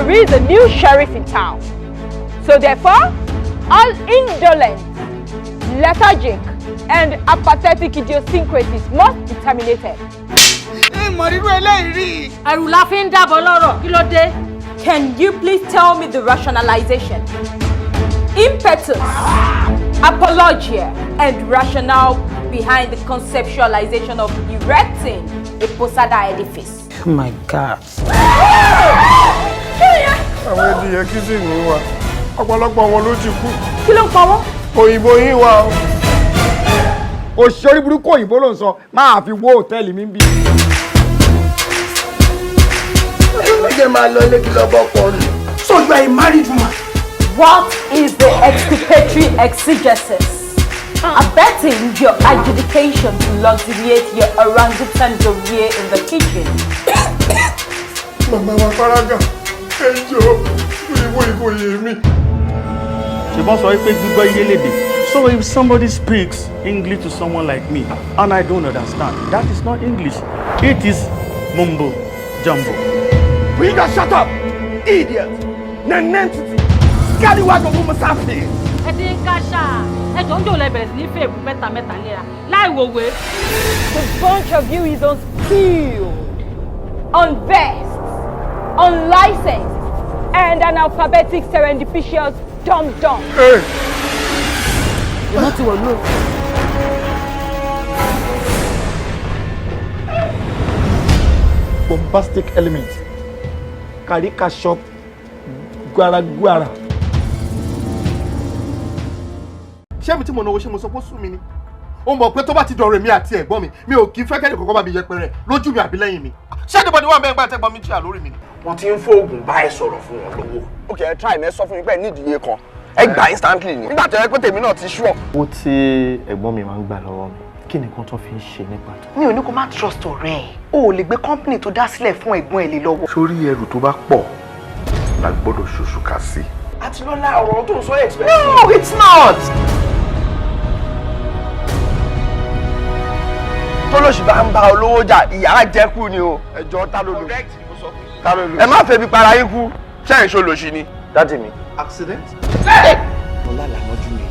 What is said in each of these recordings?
There is a new sheriff in town. So therefore, all indolent, lethargic, and apathetic idiosyncrasies must be terminated. Ìmọ̀ rírú eléyìí rí. Ẹ̀rù la fi ń dábọ̀ lọ́rọ̀, kí ló dé? Can you please tell me the rationalization, impetus, apologia, and rationale behind the conceptualization of erecting a posada edifice? Oh my God. Àwọn ẹdìyẹ kí sì ní wa, ọ̀pọ̀lọpọ̀ wọn ló ti kú. Kí ló ń pa wọ́n? Òyìnbó yín wa o. Òṣèré burúkú, òyìnbó ló ń sọ, máa fi wó hòtẹ́ẹ̀lì mi bí. Ẹ jẹ́ máa lọ ilé kí lọ bọ́ pọ̀ nù. So you are a married woman. What is the exculpatory exegesis? Abetting your adjudication to luxuriate your orangutan doré in the kitchen. Màmá wa faraga, ẹ jọ, òyìnbó ìkòyè mi. Ṣùgbọ́n sọ wípé gbígbọ́ iye lédè. So if somebody speaks English to someone like me and I don't understand, that is not English. It is mumbo jumbo. Will you just shut up? Idiot! Nonentity! Scallywag of Umusafi! Ẹ ti ń káṣá, ẹ jọ ń jò lẹ bẹ̀rẹ̀ sí ní fèèbù mẹ́ta mẹ́ta léra láì wòwe. The bunch of you is unskilled, unversed, unlicensed, and analphabetic serendipitous dum-dum. Ìmọ̀ ti wọ̀ lóò. Bombastic element, kàríkà shop, guaraguara. Ṣé mi tí mo náwó, ṣé mo sọ pé ó sú mi ni? Ó mọ̀ pé tó bá ti dọ̀rọ̀ èmi àti ẹ̀gbọ́n mi, mi ò kí ń fẹ́ kẹ́ni kọ̀ọ̀kan bá mi yẹpẹrẹ lójú mi àbí lẹ́yìn mi. Ṣé anybody wà mẹ́gbàá tẹ́gbọ́n mi jìyà lórí mi ni? Wọ́n ti ń fóògùn bá ẹ sọ̀rọ̀ fún wọn lówó. Ok, ẹ try mi, ẹ sọ fún mi pé ẹ ní ìdíye kan. Ẹ gbà instantly ni. Nígbà tó yẹ pé tèmi náà ti sure. Owó tí ẹ̀gbọ́n mi máa ń gbà lọ́wọ́ mi, kí nìkan tó fi ń ṣe ní pàtó? Mi ò ní kó má trust ọ̀rẹ́ ẹ̀. O ò lè gbé company tó dá sílẹ̀ fún ẹ̀gbọ́n ẹ̀ lé lọ́wọ́. Sórí ẹrù tó bá pọ̀ la gbọ́dọ̀ ṣoṣù ká sí. Àtinúlá, ọ̀rọ̀ tó ń sọ expensive. No, it's not. Tólóṣì bá ń bá olówó jà, ìyá á jẹ́ kú ni o. Ẹjọ́, ta ló lò? Ta ló lò? Ẹ má febi para yín kú, ṣé ìṣó lòṣì ni? Daddy mi. Accident? Mo lálàá mọ́jú ni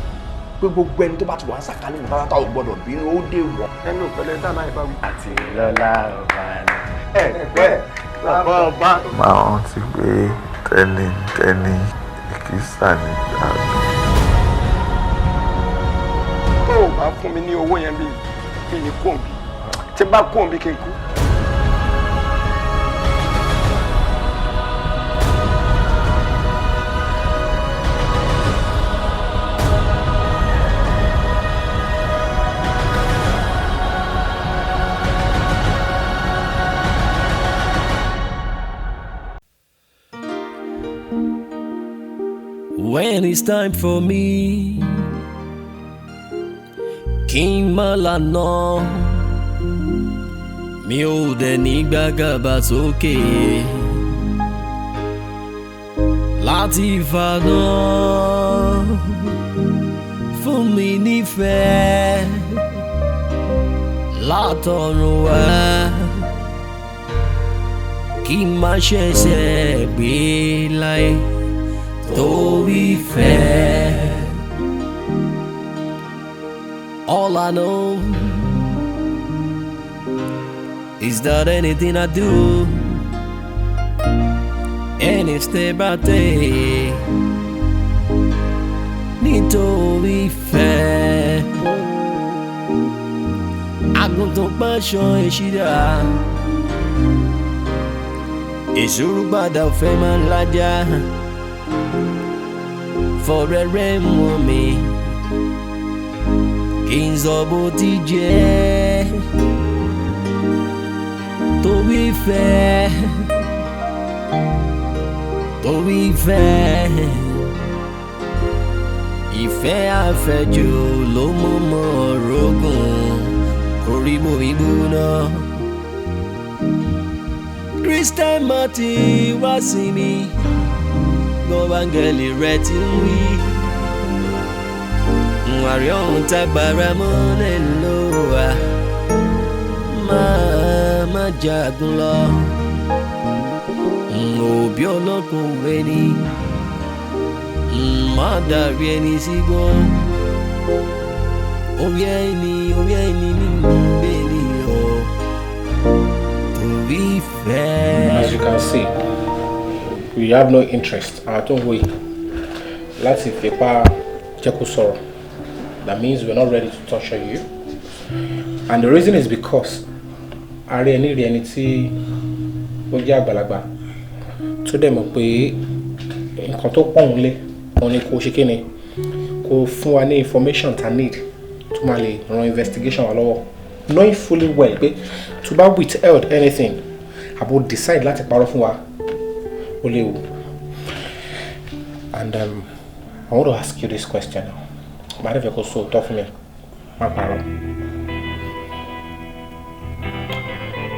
pé gbogbo ẹni tó bá ti wà ń sàkálẹ̀ ní pátá ò gbọ́dọ̀ bínú, ó dé wọ̀. Ẹnu pẹ̀lẹ́ dáná ìbáwí. Àti lọ́lá ọba ni. Ẹ bẹ́ẹ̀ bàbá ọba. Máa rántí pé tẹ́ni ìkísà ní gbàgbé. Tó o bá fún mi ní owó yẹn, bí kí ni kóńbì tí bá kóńbì kí n kú. When it's time for me kí n má lànà, mi ò dẹ̀ ní gbàgàbà sókè láti fànà fún mi nífẹ̀ẹ́ látọ̀run wá, kí n má ṣẹ̀ṣẹ̀ gbé láyé torí fẹ́. All I know is that anything I do, any step I take, nítorí ìfẹ́. Àgùntàn pàṣọ ìṣídà, ìṣòro gbàdá fẹ́ máa ń lájà, fọ̀rẹ́rẹ́ mú mi kí n sọ bó ti jẹ́, torí ìfẹ́, torí ìfẹ́, ìfẹ́ àfẹ́jù ló mú mọ́ rògùn orí bomi gbóná. Christian Martin wá sí mi, gbọ́ báńgẹ́lì rẹ̀ ti ń wí. Àrí ọ̀hún tágbára mọ́lẹ̀ ló wà, máa má jagun lọ. Òbí ọlọ́kùnrin ni má dàrí ẹni sígbó. Orí ẹni, orí ẹni nínú bẹ́ẹ̀ni o. Torí ìfẹ́. As you can see, we have no interest àtúnwò láti fipá jẹ́ kó sọ̀rọ̀. That means we're not ready to torture you. And the reason is because a rí ẹni rí ẹni tí ó jẹ́ àgbàlagbà tó dẹ̀ mọ̀ pé nǹkan tó pọ̀ ń lé òun ni kò ṣe kí ni kò fún wa ní information ta need tó máa lè ran investigation wa lọ́wọ́, knowing fully well pé tó bá withheld anything àbò decide láti parọ́ fún wa, ó léwu. And I want to ask you this question now. Màá dẹ̀ fẹ́ kó sọ òótọ́ fún mi, má parọ́.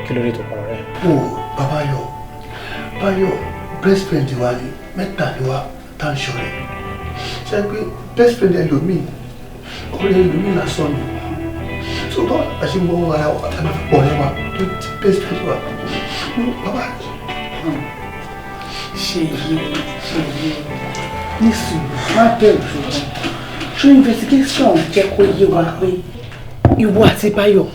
Kí ló dé tó parọ́ rẹ̀? O bàbá yọ Báyọ̀, best friend wa ni, mẹ́ta ni wa tá à ń ṣọ̀rẹ́. Ṣe pé best friend ẹlòmíì, ọ̀rẹ́ ẹlòmíì lásán ni. So báwo la ṣe mọ ara wa tá a máa fi pọ̀ ọ̀rẹ́ wa tó ti best friend wa? Bàbá. Ṣèyí, Ṣèyí, nísìnyí, má bẹ̀rù. Ṣùgbọ́n ṣé investigation jẹ́ kó yé wa pé ìwọ àti Báyọ̀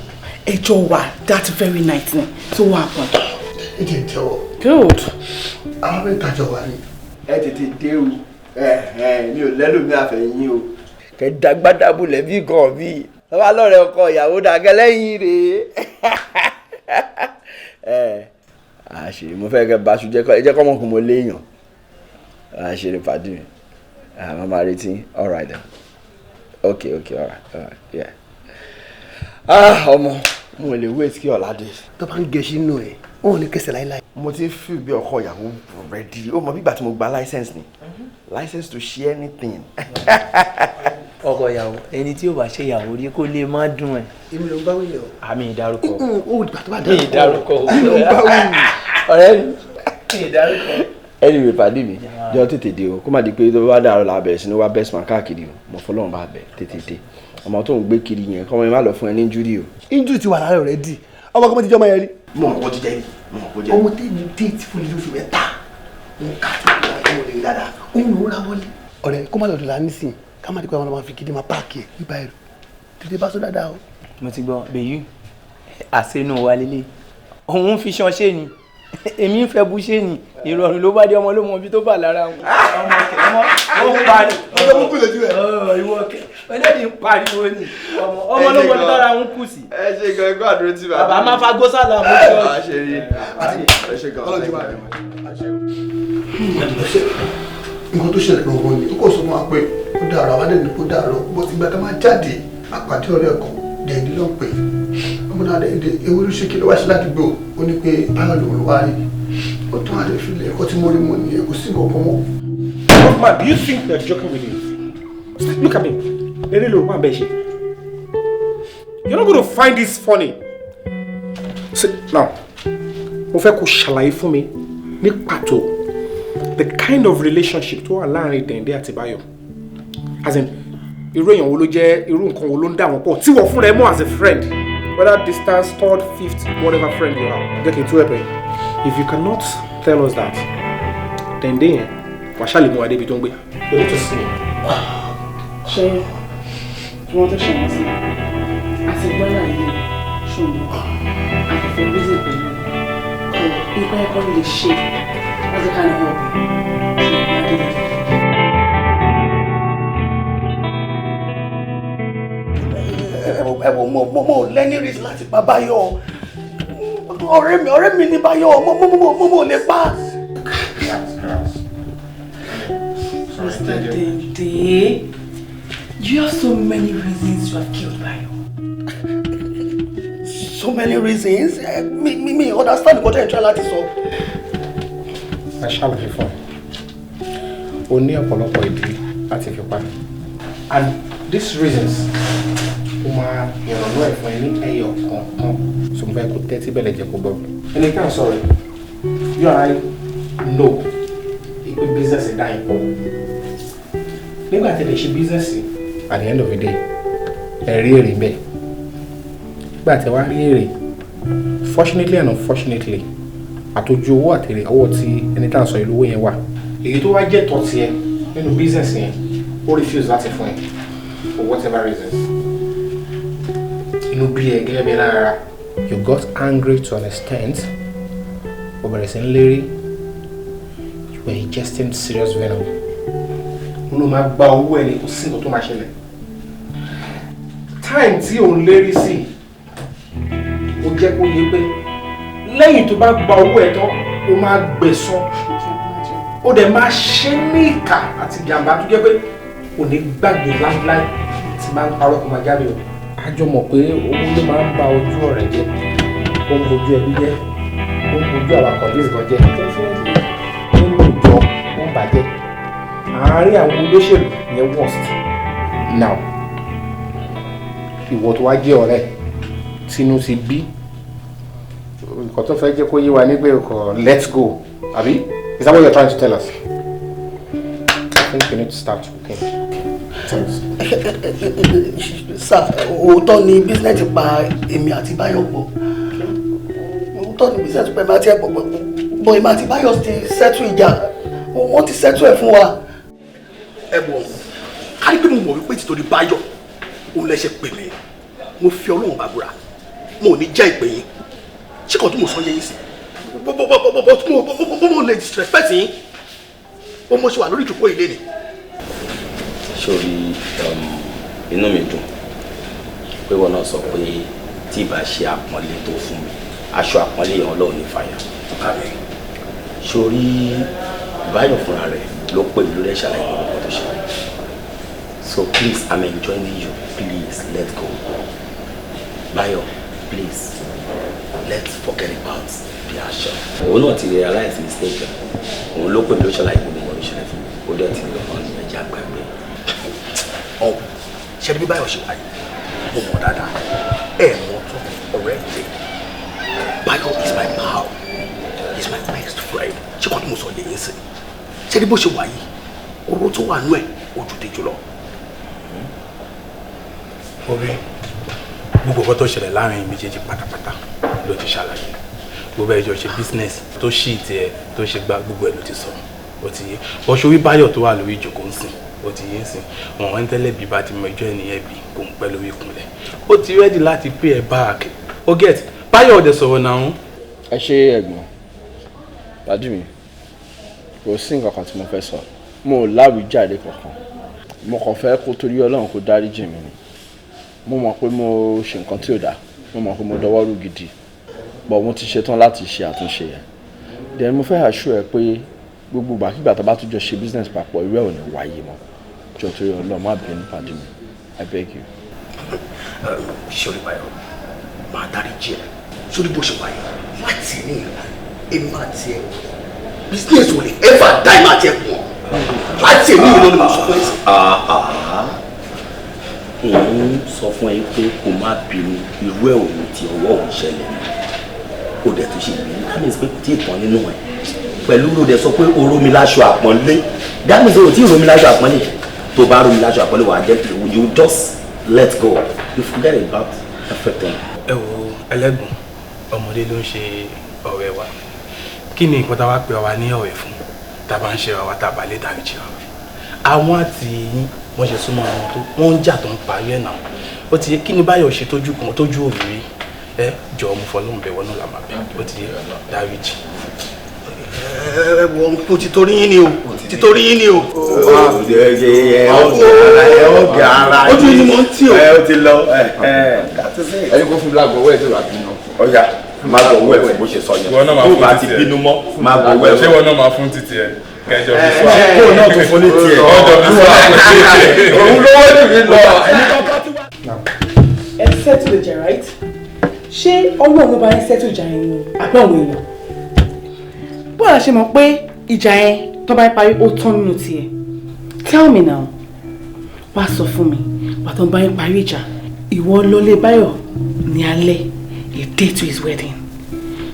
ẹjọ́ wà that very night ni? So what happened? Ẹ jẹ́ jẹ́wọ́. Good. Àwọn mẹ́ta jọ wà ní. Ẹ tètè dé o, mi ò lẹ́lòmí àfẹ̀yìn o. Kẹ dàgbàdàbulẹ̀ bí gan bí bàbá lọ́rẹ̀ ọkọ ìyàwó dàgẹ́ lẹ́yìn rèé. Àṣírí mo fẹ́ kẹ́ baṣu jẹ́ jẹ́ kọ́ mọ̀ kó mo léèyàn. Àṣírí pàdé mi, àmọ́ máa retí. All right then, okay, all right, yeah. Ah, ọmọ, mo lè wait kí ọ̀la dé. Tó bá ń gẹṣin nù ẹ, wọn ò ní kẹsẹ̀ láíláí. Mo ti feel bí ọkọ ìyàwó ready. Ó mọ bí ìgbà tí mo gba license ni, license to share anything. Ọkọ ìyàwó, ẹni tí yóò bá ṣe ìyàwó rí kó lè má dùn ẹ. Èmi ló ń bá wílẹ̀ o. Àmì ìdárúkọ. Ó dìgbà tó bá Mi ìdárúkọ. Èmi ló ń bá wí. Ọ̀rẹ́ mi, mi ìdárúkọ. Anyway, pàdé mi, jọ tètè dé o, kó má di pé tó bá dàrú la bẹ̀rẹ̀ sí ní wá best man káàkiri o. Mo fọlọ́run bá bẹ̀, tètè dé. Ọmọ tó ń gbé kiri yẹn, kọ́mọ yẹn má lọ fún ẹ ní injury o. Injury ti wà lára rẹ̀ di ọmọ kọ́mọ ti jẹ́ ọmọ yẹn rí. Mo mọ̀ kó ti jẹ́ rí, mo mọ̀ kó jẹ́ rí. Ọmọ tèmi date fún ilé oṣù 3, òun ká tó kó wọlé dáadáa, òun ló ra wọlé. Ọ̀rẹ́, kó má lọ dùn lánìí, ká má di pé àwọn ọmọ fi gidi máa páàkì ẹ̀ nípa ẹ̀rù. Tètè bá sọ dáadáa o. Mo ti gbọ́ bèyí àṣenú wa lélẹ̀, òun fi ṣan ṣé ni, èmi ń fẹ́ bú ṣé ni, ìrọ̀rùn ló bá dé. Ọmọ ló mọ ibi tó bà lára wọn. Ọmọ kẹ, ọmọ ó ń pariwo. Ọjọ́ kúkú lójú ẹ̀. Ìwọ kẹ, ẹlẹ́dìí ń pariwo ni. Ọmọ, ọmọ ló mọ ibi tára ń kù sí. Ẹ ṣe gan, ẹgbẹ́ àdúró tí bàbá. Bàbá máa fa gósàlà mú ṣọ. A ṣe rí, ẹ ṣe gan. Ọlọ́jú wa. Nǹkan tó ṣẹlẹ̀ gangan ni ó kò sọ fún wa pé ó dàrọ̀, àwọn àdéhùn kó dàrọ̀ bó ti gba ká máa jáde, àpàdé ọ̀rẹ́ kan dẹ̀ẹ́dì ló ń pè ọmọ náà dẹ̀ẹ́dì. Ewu ló ṣe, kí ló wá ṣe ládùúgbò? Ó ní pé Báyọ̀ lòun wá rí. Ó tún àdé filẹ̀ ẹ̀kọ́ tí mo rí mo nìyẹn, kò sí nǹkan kan mọ́. Man, do you think they're joking with you? Look at me. Eré ló wà bẹ́ẹ̀ ṣe. You're not going to find this funny. See, now, mo fẹ́ kó ṣàlàyé fún mi ní pàtó the kind of relationship tó wà láàrin Dẹ̀ndé àti Báyọ̀. As in, irú èèyàn wo ló jẹ́, irú nǹkan wo ló ń dà wọ́n pọ̀ tí wọ́n fúnra ẹ mọ̀ as a friend, whether distance, third, fifth, whatever friend you are. Jẹ́ kí n tú ẹ̀ pẹ́. If you cannot tell us that, Dẹ̀ndé yẹn, wàá ṣàlè mú wa débi tó ń gbé. You need to see me. Ṣé tí wọ́n tó ṣe wọ́n sí àti gbọ́dọ̀ yìí, ṣùgbọ́n àfẹ́fẹ́ reason pẹ̀lú nǹkan ẹ̀kọ́ lè ṣe láti ká ní ọ̀bẹ ṣùgbọ́n adé. Ẹ̀wọ̀n mo lẹ́ni rí láti pa Báyọ̀. Ọ̀rẹ́ mi, ọ̀rẹ́ mi ní Báyọ̀. Mo lè pa. Mr. Dende, you have so many reasons to have killed Bayo. So many reasons? Mi understand nǹkan tẹ́ ẹ̀ ń try láti sọ. A ṣàlàyé fún ẹ. O ní ọ̀pọ̀lọpọ̀ ìdí láti fi pa, and these reasons, ó máa ìrànlọ́ ẹ̀ fún ẹ ní ẹyọ kọ̀ọ̀kan, so mo fẹ́ kó tẹ́tí bẹ̀lẹ̀ jẹ́ kó gbọ́. Ẹni tá à ń sọ̀rọ̀ yìí, you and I know pé business dá yín pọ̀. Nígbà tí ẹ lè ṣe business, at the end of the day, ẹ rí èrè bẹ́ẹ̀. Nígbà tí ẹ wá rí èrè, fortunately and unfortunately, Àtòjú owó àtèrè ọwọ́ tí ẹni tá à ń sọ ìlú owó yẹn wà. Èyí tó wá jẹ́ tọ́ tiẹ̀ nínú business yẹn, ó refuse láti fún ẹ for whatever reasons. Inú bí ẹ gẹ́gẹ́ bí ẹ lára, you got angry to an extent, ó bẹ̀rẹ̀ sí ń lérí, you were ingesting serious venom. Mo ló máa gba owó ẹ ní, kò sí nǹkan tó máa ṣẹlẹ̀. Time tí òun lérí sí, ó jẹ́ kó yé pé lẹ́yìn tó bá gba owó ẹ̀ tán, ó máa gbẹ̀san, ó dẹ̀ máa ṣe ní ìkà àti ìjàmbá tó jẹ́ pé kò ní gbàgbé láíláí. Tí máa ń parọ́ kó máa jáde o. A jọ mọ̀ pé owó ló máa ń ba ojú ọ̀rẹ́ jẹ́, ó ń bojú ẹbí jẹ́, ó ń bojú àwọn colleagues gan jẹ́, nínú ìjọ ó ń bàjẹ́, àárín àwọn olóṣèlú yẹn worst. Now, ìwọ tó wá jẹ́ ọ̀rẹ́ tínú ti bí, nǹkan tó fẹ́ jẹ́ kó yé wa ní pé kò let go, àbí? Is that what you're trying to tell us? I think you need to start talking. Sir, òótọ́ ni business pa èmi àti Báyọ̀ pọ̀. Òótọ́ ni business pa èmi àti ẹ̀ pọ̀, bọ̀ èmi àti Báyọ̀ ti settle ìjà, wọ́n ti settle ẹ̀ fún wa. Ẹ wọ, ká ní pé mo mọ̀ wípé títorí Báyọ̀ òun lẹ ṣe pè mí, mo fi Ọlọ́run bá búra, mo ò ní jẹ́ ìpè yín. Ṣé kò tó mo sọ yé yín sí bó mo lè disrespect yín ó mo ṣe wà lórí ìjókòó ilé ni. Sórí, inú mi dùn pé wọn náà sọ pé tí ìbá ṣe àpọ́nlé tó fún mi, aṣọ àpọ́nlé yẹn, Ọlọ́run ní fàyà. Sórí, Báyọ̀ fúnra rẹ̀ ló pè mí lórí ẹ̀, ṣàlàyé gbogbo nǹkan tó ṣe. So please, I'm enjoining you, please let go. Báyọ̀, please, let's forget about the aṣọ. Òun náà ti realize mistake ẹ̀. Òun ló pè mí, ló ṣàlàyé gbogbo nǹkan tó ṣẹlẹ̀ fún mi. Ó dẹ̀ ti lọ náà ní ẹja gbàgbé. Ọ̀ ṣe bí Báyọ̀ ṣe wáyé, mo mọ̀ dáadáa, ẹ mọ̀ tán, ọ̀rẹ́ mi. Báyọ̀ is my pal, he is my best friend. Ṣé kò tí mo sọ lè yín sí? Ṣé ní bó ṣe wà yìí, oró tó wà nú ẹ̀ ojú tejò lọ. Orí gbogbo nǹkan tó ṣẹlẹ̀ láàrin méjèèjì pátápátá ló ti ṣàlàyé. Gbogbo ẹjọ́ ṣe business tó ṣì tiẹ̀ tó ṣe gba, gbogbo ẹ̀ ló ti sọ, ó ti yé. Bọ́ sórí Báyọ̀ tó wà lórí ìjókòó ń sìn, ó ti yé ń sìn wọn. Wọn tẹ́lẹ̀ bí bá ti mọ ẹjọ́ ẹnìyẹn bí kò ń pẹ́ lórí ìkúnlẹ̀, ó ti ready láti pay ẹ back. Ó get Báyọ̀ ọ̀dẹ̀ sọ̀rọ̀ náà. Ẹ ṣe, ẹ̀gbọ́n pàdé mi, kò sí nǹkan kan tí mo fẹ́ sọ. Mo ò láwùjáde kankan. Mo kàn fẹ́ kó torí Ọlọ́run kó dáríjì mi ni. Mo mọ̀ pé mo ṣe nǹkan tí ò dáa, mo mọ̀ pé mo dọwọ́ rú gidi, but mo ti ṣetán láti ṣe àtúnṣe yẹn. Then mo fẹ́ assure ẹ pé gbogbo ìgbàkigbà tó bá tún jọ ṣe business papọ̀, irú ẹ̀ ò ní wáyé mọ́. Jọ, torí Ọlọ́run, má bínú, pàdé mi, I beg you. Sórí Báyọ̀, máa dáríjì ẹ. Sórí bó ṣe wáyé láti ní èmi àti ẹ, business ò lè ever dá èmi àti ẹ pọ̀ láti èmi ìlú ni mo sọ fún ẹ sí. Òun sọ fún ẹ pé kó má bínú, irú ẹ̀ òun ti ọwọ́ òun ṣẹlẹ̀, kó dẹ̀ tó ṣe bínú. That means pé kò tí ì tán nínú ẹ̀ pẹ̀lú ló dẹ̀ sọ pé o rómi láṣọ àpọ́nlé. That means o tí ì rómi láṣọ àpọ́nlé. Tó bá rómi láṣọ àpọ́nlé, wà á jẹ́ you just let go, you forget about everything. Ẹ wo, ẹlẹ́gbọ̀n, ọmọdé ló ń ṣe ọ̀rẹ́ wa. Kí ni nǹkan tá a wá pè wá ní ọ̀rẹ́ fún, tá a bá ń ṣe wa, tá a bá lè dáríjì wa? Àwọn àti yín, wọ́n ṣe súnmọ́ àwọn tó wọ́n ń jà tó ń parí ẹ̀ náà, ó ti yé. Kí ni Báyọ̀ ṣe tójú kan tójú òrìrí ẹ? Jọ, mo fọlọ́run bẹ̀ wọ́n náà là máa bẹ̀. Ó ti yé, dáríjì. Ẹ wọ, mo ti torí yín ni o, ti torí yín ni o. Ọ̀gá ara. Ojú yín ni mo ń tì o. Ẹ ó ti lọ. Ẹni kó fún mi lágbo owó ẹ̀ tó bá bínú. Ọ̀yà, má gbọ́ owó ẹ̀ fún bó ṣe sọ yẹn. Ìwọ náà máa Tó fún bá ti títì ẹ. bínú mọ́, má gbọ́ owó ẹ̀. Ṣé ìwọ náà máa fún títì ẹ kẹjọ fi sọ? Kó náà tún fún ní tiẹ̀. Ọjọ́ fi sọ. Òun lówó jù mí lọ. Ẹ settle ìjà, right? Ṣé Ọlọ́run ló bá yín settle ìjà yẹn ni àbí àwọn èèyàn? Bọ́ọ̀lù ṣe mọ̀ pé ìjà yẹn tó bá parí, ó tán nínú tiẹ̀. Tell me now, wá sọ fún mi, pàtó bá yín parí ìjà, ìwọ lọlé Báyọ̀ ní alẹ́ a day to his wedding,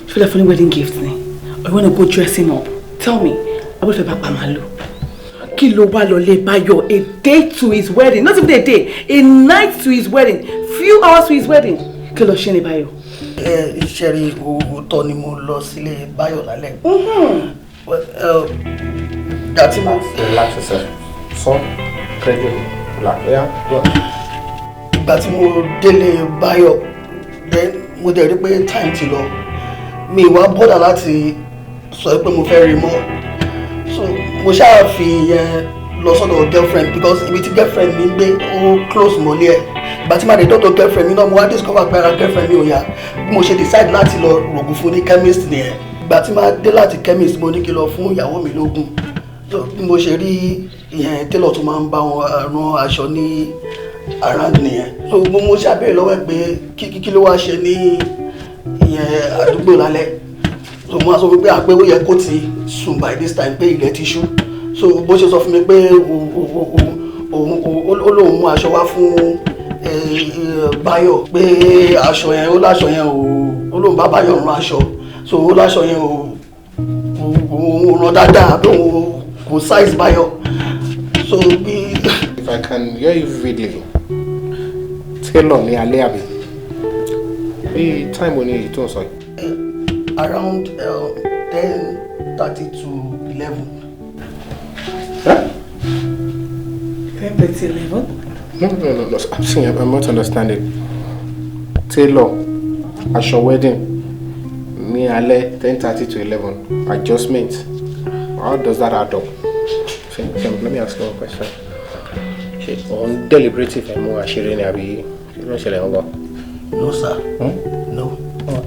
ṣé o lè fún ní wedding gift ni or you wanna go dress him up? Tell me. Abúlé bá pa màálù, kí ló wá lọlé Báyọ̀ a day to his wedding? Not even a day, a night to his wedding, few hours to his wedding. Kí ló ṣe ní Báyọ̀? Ẹ ṣe rí, òótọ́ ni mo lọ sílé Báyọ̀ lálẹ́. Ìgbà tí mo. Relax yourself. Sọ gradually. Relax. Yeah, go. Ìgbà tí mo délé Báyọ̀, then mo dẹ̀ rí pé time ti lọ. Mi wá bother láti sọ pé mo fẹ́ rí mọ́. So mo ṣáà fi yẹn lọ sọ́dọ̀ girlfriend, because ibi tí girlfriend mi ń gbé, ó close mọ́lé ẹ̀. Ìgbà tí màá dé dọ́dọ̀ girlfriend mi náà, mo wá discover pé ara girlfriend mi ò yá. Bí mo ṣe decide láti lọ rògùn fún ní chemist nìyẹn. Ìgbà tí màá dé láti chemist, mo ní kí n lọ fún ìyàwó mi lógún. So bí mo ṣe rí ìyẹn tailor tó máa ń bá wọn rán aṣọ ní around nìyẹn. So mo ṣàbẹ̀rẹ̀ lọ́wọ́ ẹ̀ pé kí ló wá ṣe ní ìyẹn àdúgbò lálẹ́. So mo wá sọ fún pé àpé ó yẹ kó ti sùn by this time, pé ilẹ̀ ti ṣú. So bó ṣe sọ fún mi pé òun ó lóun mú aṣọ wá fún Báyọ̀, pé aṣọ yẹn, ó láṣọ yẹn ò, ó lóun bá Báyọ̀ rán aṣọ, so ó láṣọ yẹn ò òun rán dáadáa, bí òun kò size Báyọ̀. So bí. If I can hear you vividly, tailor ní alẹ́ àbí? Bí time wo ni èyí tó ń sọ yìí? Around 10:30 to 11. 10:30, 11. No. I'm saying I'm not understanding. Tailor, aṣọ wedding, ní alẹ́ 10:30 to 11, adjustment. How does that add up? See, let me ask you one question. Ṣé òun deliberately fẹ́ mú àṣírí ni àbí kí ló ń ṣẹlẹ̀ ń bọ̀? No, sir. No.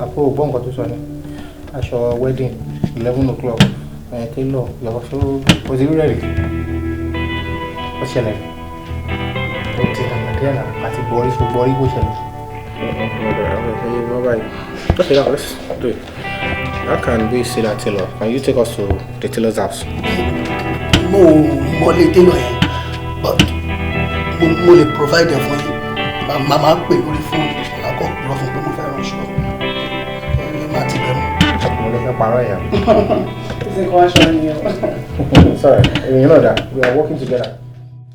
Àpò ògbọ́n nǹkan tó sọ ni. Aṣọ wedding, 11 o'clock, ẹ̀ tailor, ìyàwó ṣó o ti rí rẹ̀ rí? Ó ṣẹlẹ̀. Ó ti dàgbà díẹ̀ náà àti gbọ́rí ṣe gbọ́rí bó ṣẹlẹ̀. Okay, now let's do it. How can we see that tailor? Can you take us to the tailor's house? Mo mọlé tailor yẹn, but mo lè provide ẹ̀ fún yín. Màá máa pè lórí fóònù, àkọ́ lọ fún pé mo fẹ́ ránṣọ. Ẹ máa ti bẹ̀rù. Mo lè fẹ́ parọ́ ẹ̀yà. Ṣé kò wá aṣọ ni o? Sorry, you know that we are working together.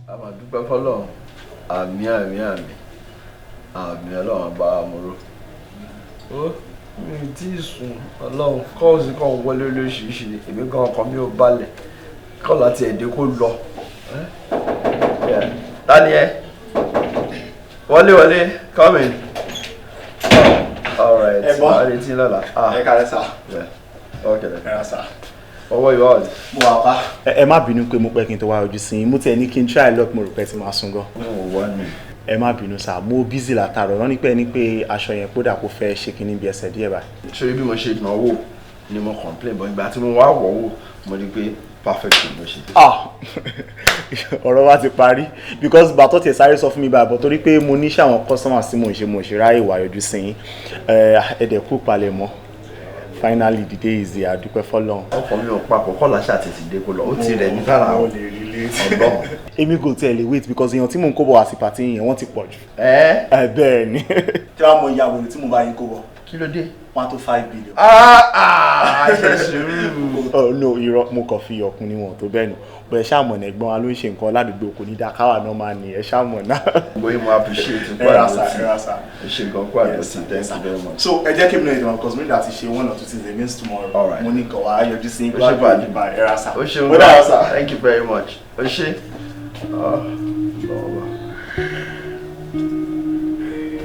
A máa dúpẹ́ fọlọ́run. Àmín, àmín, àmín, àmín. Ọlọ́run bá wa mú ró. Ó mi ò tí ì sùn. Ọlọ́run, calls kan wọlé lóríṣiríṣi ni. Èmi gan, ọkàn mi ò balẹ̀ kọ́ láti ẹ̀dẹ́ kó lọ. Tani ẹ? Wọlé, wọlé, come in. All right. Ẹ̀gbọ́n. Màá retí lọ́la. Ẹ kálẹ́ sà. Yeah. Okay then. Ẹ ra sà. Ọwọ́ ìwà ọ̀dì. Mo wà pa. Ẹ má bínú pé mo pẹ́ kí n tó wá ojú sí yín. Mo tiẹ̀ ní kí n try luck, mo rò pé ti máa sùn gan. Mo wà ní. Ẹ má bínú sà, mo busy látàárọ̀. Wọ́n ní pé ní pé aṣọ yẹn kódà kó fẹ́ ṣe kinní bí ẹsẹ̀ díẹ̀ báyìí. Ṣé bí mo ṣe náwó ni mo complain, but ìgbà tí mo wá wọ̀ wò, mo rí pé perfect ló ṣe. Ah, ọ̀rọ̀ wa ti parí, because bàtọ́ tiẹ̀ sáré sọ fún mi báyìí, but torí pé mo níṣẹ́ àwọn customers tí mo ń ṣe, mo ṣe ráyè wá yọjú sí yín. Ẹ dẹ̀ kú palẹ̀ mọ́. Finally, the day is here. Àdúpẹ́ fọ́lọ́run. Ọkàn mi ò papọ̀ kọ́ làṣà tètè dé kó lọ, ó ti rẹ̀ ní sára. Mo lè relate. Ọlọ́run. Èmi kò tiẹ̀ lè wait, because èèyàn tí mò ń kó bọ̀ wá sí party yẹn, wọ́n ti pọ̀ jù. Ẹ Ẹ bẹ́ẹ̀ ni. Tí wàá mọ ìyàwó tí mo bá yín kó bọ̀. Kí ló dé? 1 to 5 billion. Ah ah, ṣe sùúrù. Oh no, irọ́, mo kàn fi ọkùn níwọ̀n tó bẹ́ẹ̀ nù. Bẹ́ẹ̀ ṣàmọ̀ ní ẹ̀gbọ́n wa ló ń ṣe nǹkan ládùúgbò, kò ní dá káwà náà máa ní ẹ ṣàmọ̀ náà. Gbogbo yín, mo appreciate. Ẹ ra sà, ẹ ra sà. Ẹ ṣe gan kó àdó sí. Thank you very much. So ẹ jẹ́ kí mi náà ìdánwò, because mo ní láti ṣe one or two things against tomorrow. All right. Mo ní kàn wá yọjú sí. Ó ṣe pàdé. Ẹ ra sà. Ó ṣeun. Ó dára sà. Thank you very much. Ó ṣe. Ah, lọ́wọ́.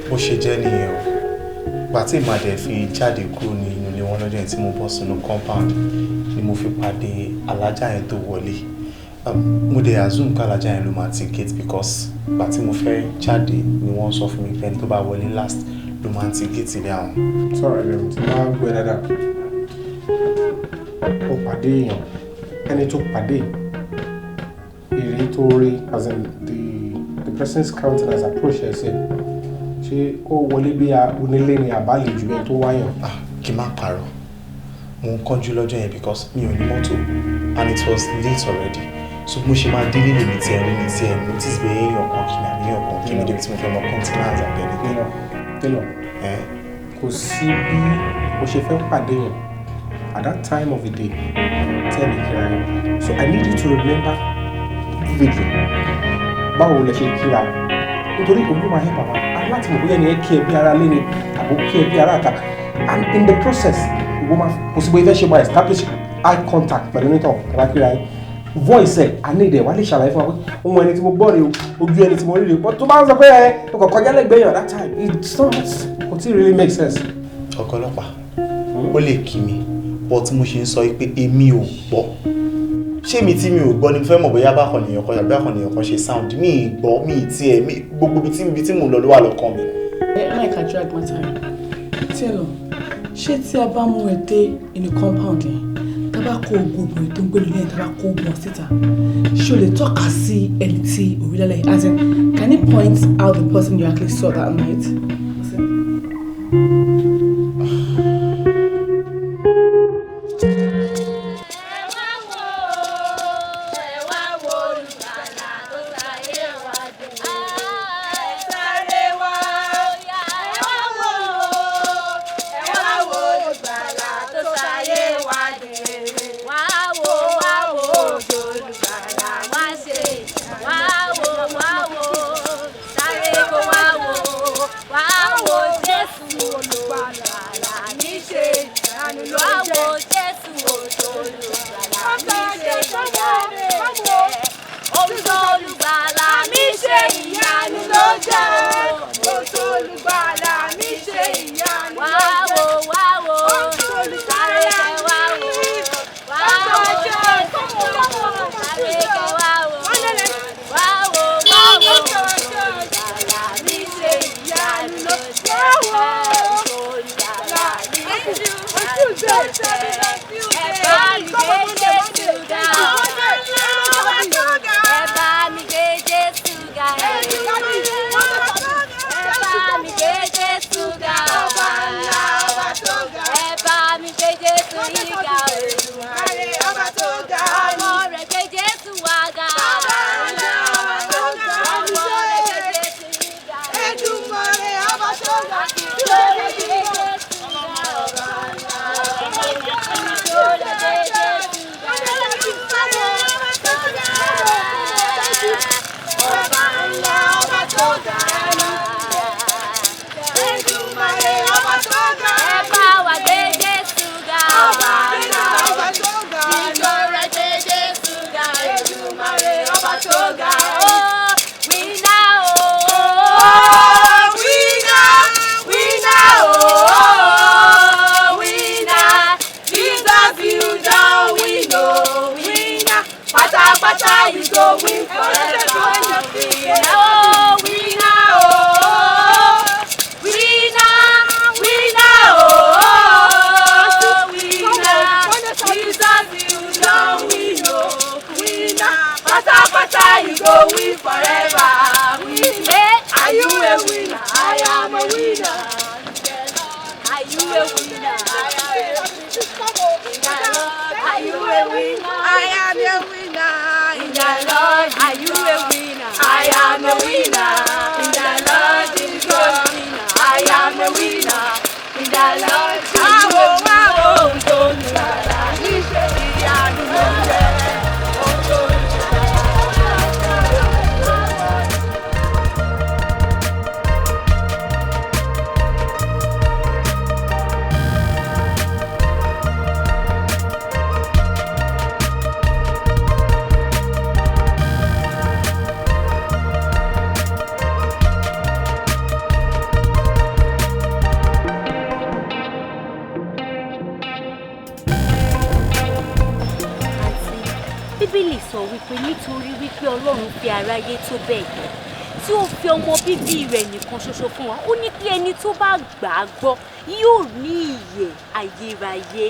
Bó ṣe jẹ́ nìyẹn o. Gbà tí ìmàdẹ̀ fi jáde kúrò ní inú ilé wọn lọ́jọ́ yẹn, tí mo bọ́ sínú compound ni mo fi pàdé alájà yẹn tó wọlé. Mo dẹ̀ assume pé alájà yẹn ló máa ti gate, because gbà tí mo fẹ́ jáde ni wọ́n sọ fún mi pé ẹni tó bá wọlé last ló máa ń ti gate ilé àwọn. Sọ̀rọ̀ rẹ̀ tí máa ń gbé dáadáa. Ó pàdé èèyàn, ẹni tó pàdé, èrè tó rí, as in the person's countenance, approach ẹ̀ sí, ṣé ó wọlé bí onílé ni àbálejò ẹ̀ tó wáyàn? Kí n má parọ́, mo ń kánjú lọ́jọ́ yẹn because mi ò ní mọ́tò and it was late already, so mo ṣe máa délé lèmi tí ẹ rí mi tí ẹ notice pé èèyàn kan kì í àbí èèyàn kan kì í débi tí mo fẹ́ mọ continent àbí anything. Taylor, kò sí bí o ṣe fẹ́ pàdé yẹn at that time of the day tí ẹ lè kíra yẹn. So I need you to remember vividly báwo lẹ ṣe kíra, nítorí òun ló máa help àwọn láti mọ̀ bóyá ẹni ẹ kí ẹ bí ara lé ni àbó kí ẹ bí ara àta. And in the process, ìwọ máa kò sí bóyá fẹ́ ṣe, máa establish eye contact pẹ̀lú onítọ̀ kàlákìrà yín, voice ẹ̀ àní ìdẹ̀ wá lè ṣàlàyé fún wa pé ohun ẹni tí mo gbọ́ rèé o, ojú ẹni tí mo rí rèé. But tó bá ń sọ pé ẹ o kò kọjá lẹ́gbẹ̀ẹ́ yàn that time, it's not, kò tí really make sense. Ọ̀gá ọlọ́pàá, ó lè kí mi, but mo ṣe ń sọ pé èmi ò gbọ́. Ṣé mi tí mi ò gbọ́ ni mo fẹ́ mọ̀ bóyá bákan nìyẹn kan tàbí bákan nìyẹn kan ṣe sound? Mi ì gbọ́, mi ì tiẹ̀ mi gbogbo ibi tí mò ń lọ ló wà lọ́kàn mi. Ẹ má ìka drag matter tí ẹ lọ. Ṣé tí a bá mú ẹ dé inú compound yẹn, tá bá kó ogun obìnrin tó ń gbé nílé yẹn, tá bá kó wọn síta, ṣé o lè tọ́ka sí ẹni tí orílẹ̀ yìí? As in, can you point out the person you actually saw that night? Bíbélì sọ wípé nítorí wípé Ọlọ́run fi aráyé tó bẹ́ẹ̀ gẹ́ tí ó fi ọmọ bíbí rẹ̀ nìkan ṣoṣo fún wa, ó ní kí ẹni tó bá gbà á gbọ́ yóò ní ìyè ayérayé.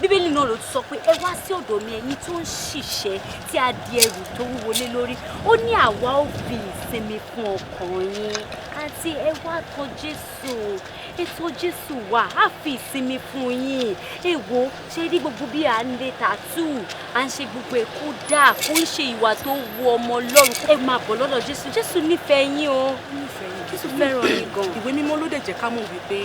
Bíbélì náà ló tún sọ pé ẹ wá sí ọ̀dọ̀ mi, ẹ̀yin tó ń ṣiṣẹ́ tí a di ẹrù tó wúwo lé lórí, ó ní àwa ó fi ìsinmi fún ọkàn yín. Àti ẹ wá tọ̀ Jésù, ètò Jésù wà á fi ìsinmi fún yín. Èwo ṣe rí gbogbo bí à ń lé tattoo, à ń ṣe gbogbo ẹ̀, kó dáa, kó ń ṣe ìwà tó wu ọmọ Ọlọ́run. Ẹ máa bọ̀ lọ́dọ̀ Jésù. Jésù nífẹ̀ẹ́ yín o, Jésù fẹ́ràn yín gan. Ìwé Mímọ́ ló dẹ̀ jẹ́ ká mọ̀ wípé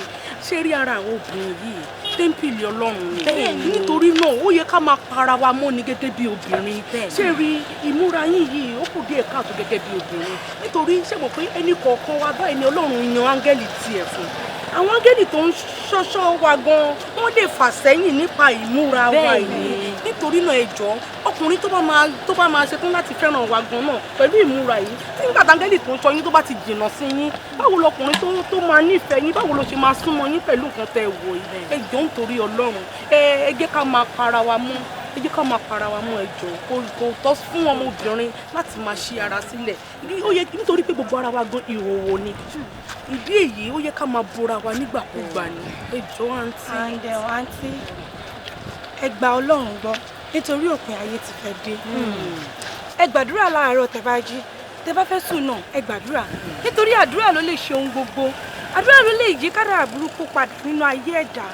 ṣé rí ara àwọn obìnrin yìí, tẹ́ḿpìlì Ọlọ́run ni. Nítorí náà, ó yẹ ká máa para wa mọ́ ni gẹ́gẹ́ bí obìnrin. Ṣé rí ìmúra yín yìí, ó kù díẹ̀ káàtó gẹ́gẹ́ bí obìnrin, nítorí ṣé mọ̀ pé ẹnì kọ̀ọ̀kan wa báyìí ni Ọlọ́run yan áńgẹ́lì tiẹ̀ fún. Àwọn áńgẹ́lì tó ń ṣọ́ṣọ́ wa gan wọ́n lè fà sẹ́yìn nípa ìmúra wa yìí. Nítorí náà ẹ jọ̀ọ́, ọkùnrin tó bá máa ṣetán láti fẹ́ràn wa gan náà pẹ̀lú ìmúra yìí, tí nígbà táńgẹ́lì tó ń ṣọ́ yín tó bá ti jìnnà sí yín, báwo lọkùnrin tó máa nífẹ̀ẹ́ yín, báwo ló ṣe máa súnmọ́ yín pẹ̀lú nǹkan tẹ́ ẹ wò yìí? Ẹ jọ̀ọ́, nítorí Ọlọ́run, ẹ jẹ́ ká máa para wa mọ́, ẹ jẹ́ ká máa para wa mọ́. Ẹ jọ̀ọ́, kò tọ́ fún ọmọbìnrin láti máa ṣí ara sílẹ̀. Ó yẹ nítorí pé gbogbo ara wa gan ìhòòhò ni. Ìdí èyí, ó yẹ ká máa bora wa nígbàkúgbà ni. Ẹ jọ̀ọ́ àǹtí. Àǹdẹ̀ àǹtí, ẹ gba Ọlọ́run gbọ́ nítorí òpin ayé ti fẹ́ dé. Ẹ gbàdúrà láàárọ̀ tẹ́ bá jí, tẹ́ bá fẹ́ sùn náà ẹ gbàdúrà, nítorí àdúrà ló lè ṣe ohun gbogbo. Àdúrà ló lè yí kádàrá burúkú padà nínú ayé ẹ̀dá.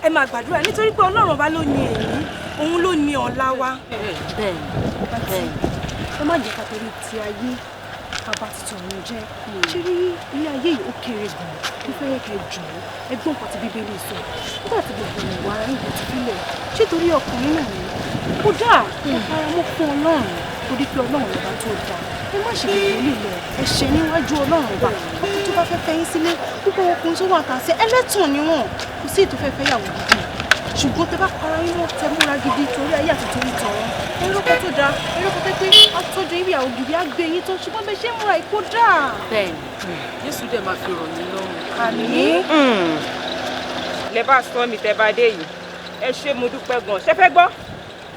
Ẹ máa gbàdúrà nítorí pé Ọlọ́run ọba ló ní èyí, òun ló ní ọ̀la wa. Bẹ́ẹ̀ni, bẹ́ẹ̀ni, ẹ má jẹ́ ká torí ti ayé bàbá tuntun ọ̀run jẹ́. Ṣé rí ilé ayé yìí, ó kéré gan-an. Mo fẹ́ kẹ́ jọ ẹ gbọ́n nǹkan tí Bíbélì sọ. Nígbà tí gbogbo ìwà ìwà ti fílẹ̀, ṣé torí ọkùnrin náà ni? Kódà ẹ fara mọ́ fún Ọlọ́run, torí pé Ọlọ́run lọ́ba tó dáa. Ẹ má ṣe gbogbo lílẹ̀ ẹ ṣe níwájú Ọlọ́run ọba. Ọkọ tó bá fẹ́ fẹ́ yín sílé, púpọ̀ ọkùnrin tó wà tà sí ẹlẹ́tàn ni wọ́n, kò sí ètò fẹ́ fẹ́ yàwó gidi. Ṣùgbọ́n tẹ bá para yín mọ́, tẹ múra gidi torí ayé àti torí tọ̀run, ẹrọ́kọ tó dáa, ẹrọ́kọ tẹ́ pé á tọ́jú ibi àwọn gidi, á gbé yín tó. Ṣùgbọ́n bẹ ṣe ń múra ìkó dáa. Bẹ́ẹ̀ni, Jésù dẹ̀ máa fi rọ̀ yín lọ́rùn. Àmín. Lẹ bá sọ mi tẹ bá dé yìí, ẹ ṣé, mo dúpẹ́ gan. Ṣé fẹ́ gbọ́,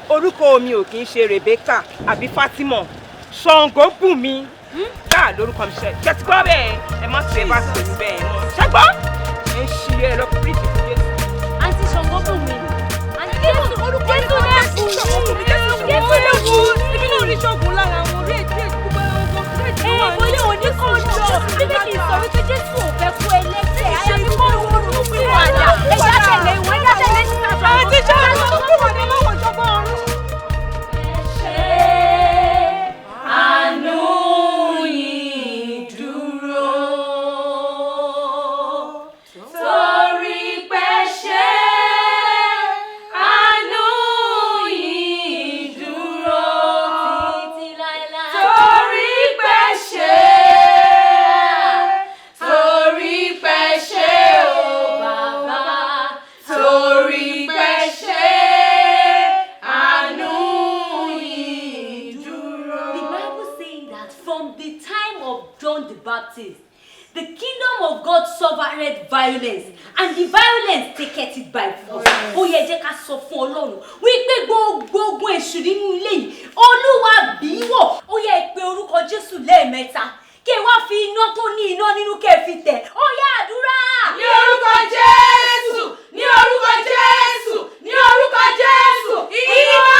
orúkọ mi ò kì í ṣe Rebecca àbí Fatima. Ṣàngó bùn mi káà lórúkọ mi. Ṣe ṣe ti gbọ́ bẹ́ẹ̀? Ẹ má ṣe bá ṣe mi bẹ́ẹ̀ mọ́. Ṣé gbọ́, ẹ ń ṣí ẹ lọ píríṣì fún Jésù. Àǹtí Ṣàngó bùn mi. Àǹtí Jésù, Jésù lè bùn mí. Jésù lè bùn mí. Èmi náà rí ṣọ́ọ̀gùn lára wọn, rí èdè gbogbo ẹranko Ẹ bóyá òní kò lọ. Bíbélì sọ wípé Jésù ò fẹ́ kú ẹlẹ́ṣẹ̀, àyàfi kó ronú pìwàdà. Ẹ̀yà tẹ̀lé ìwé, ẹ̀yà tẹ̀lé sísá. Àǹtí Ṣàngó pìwàdà lọ́wọ́ ìjọba ọ̀run. Àánú yìí dúró torí pé ṣe àánú yìí dúró títí láéláé, torí pé ṣe, torí pé ṣe o bàbá, torí pé ṣe àánú yìí dúró. The Bible saying that from the time of John the Baptist, the kingdom of God suffered violence, and the violence taketh it by force. Ó yẹ jẹ́ ká sọ fún Ọlọ́run wípé gbogbo ogun èṣù nínú ilé yìí, Olúwa bí wọ̀. Ó yẹ pé orúkọ Jésù lẹ́ẹ̀mẹ́ta, kí ẹ wá fi iná tó ní iná nínú kẹ́ ẹ fi tẹ̀. Ó yá, àdúrà. Ní orúkọ Jésù, ní orúkọ Jésù, ní orúkọ Jésù, iná,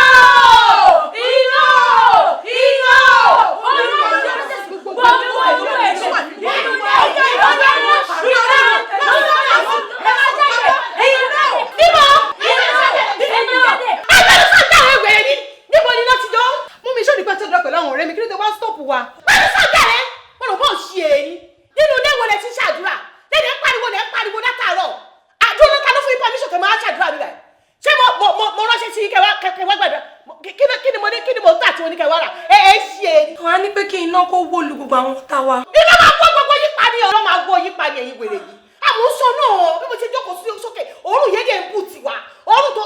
iná, iná. Orúkọ Jésù, gbogbo ogun èṣù nínú ilé yìí, Níbo ni iná ti jọ? Mú mi ṣó ní pẹ́ tó dọ̀ pẹ̀lú àwọn ọ̀rẹ́ mi, kí ló dé wá stop wa? Pẹ̀lú sọ́jà rẹ̀, wọ́n lọ bọ́ ṣe èyí. Nínú ilé wo lẹ ti ń ṣàdúrà? Lẹ́nu ẹ̀ ń pariwo, lẹ́ ń pariwo látàárọ̀. Àdúrà ló ta ló fún yín permission kẹ́ máa ṣàdúrà mi báyìí? Ṣé mo ránṣẹ́ sí kẹ́ wá gbàdúrà? Kí ni mo ní, kí ni mo ń tà tí mo ní kẹ́ wá rà? Ẹ ẹ ṣe èyí. Wọ́n á ní pé kí iná kó wó lu gbogbo àwọn ọ̀tá wa. Iná máa wó gbogbo yín pa ni, ọ̀rọ̀ máa wó yín pa ni, ẹ̀yin wèrè yìí. Àmọ́ ń sọ náà bí mo ṣe jókòó sí sókè, òórùn yẹn dẹ̀ ń bù tiwa. Òórùn tó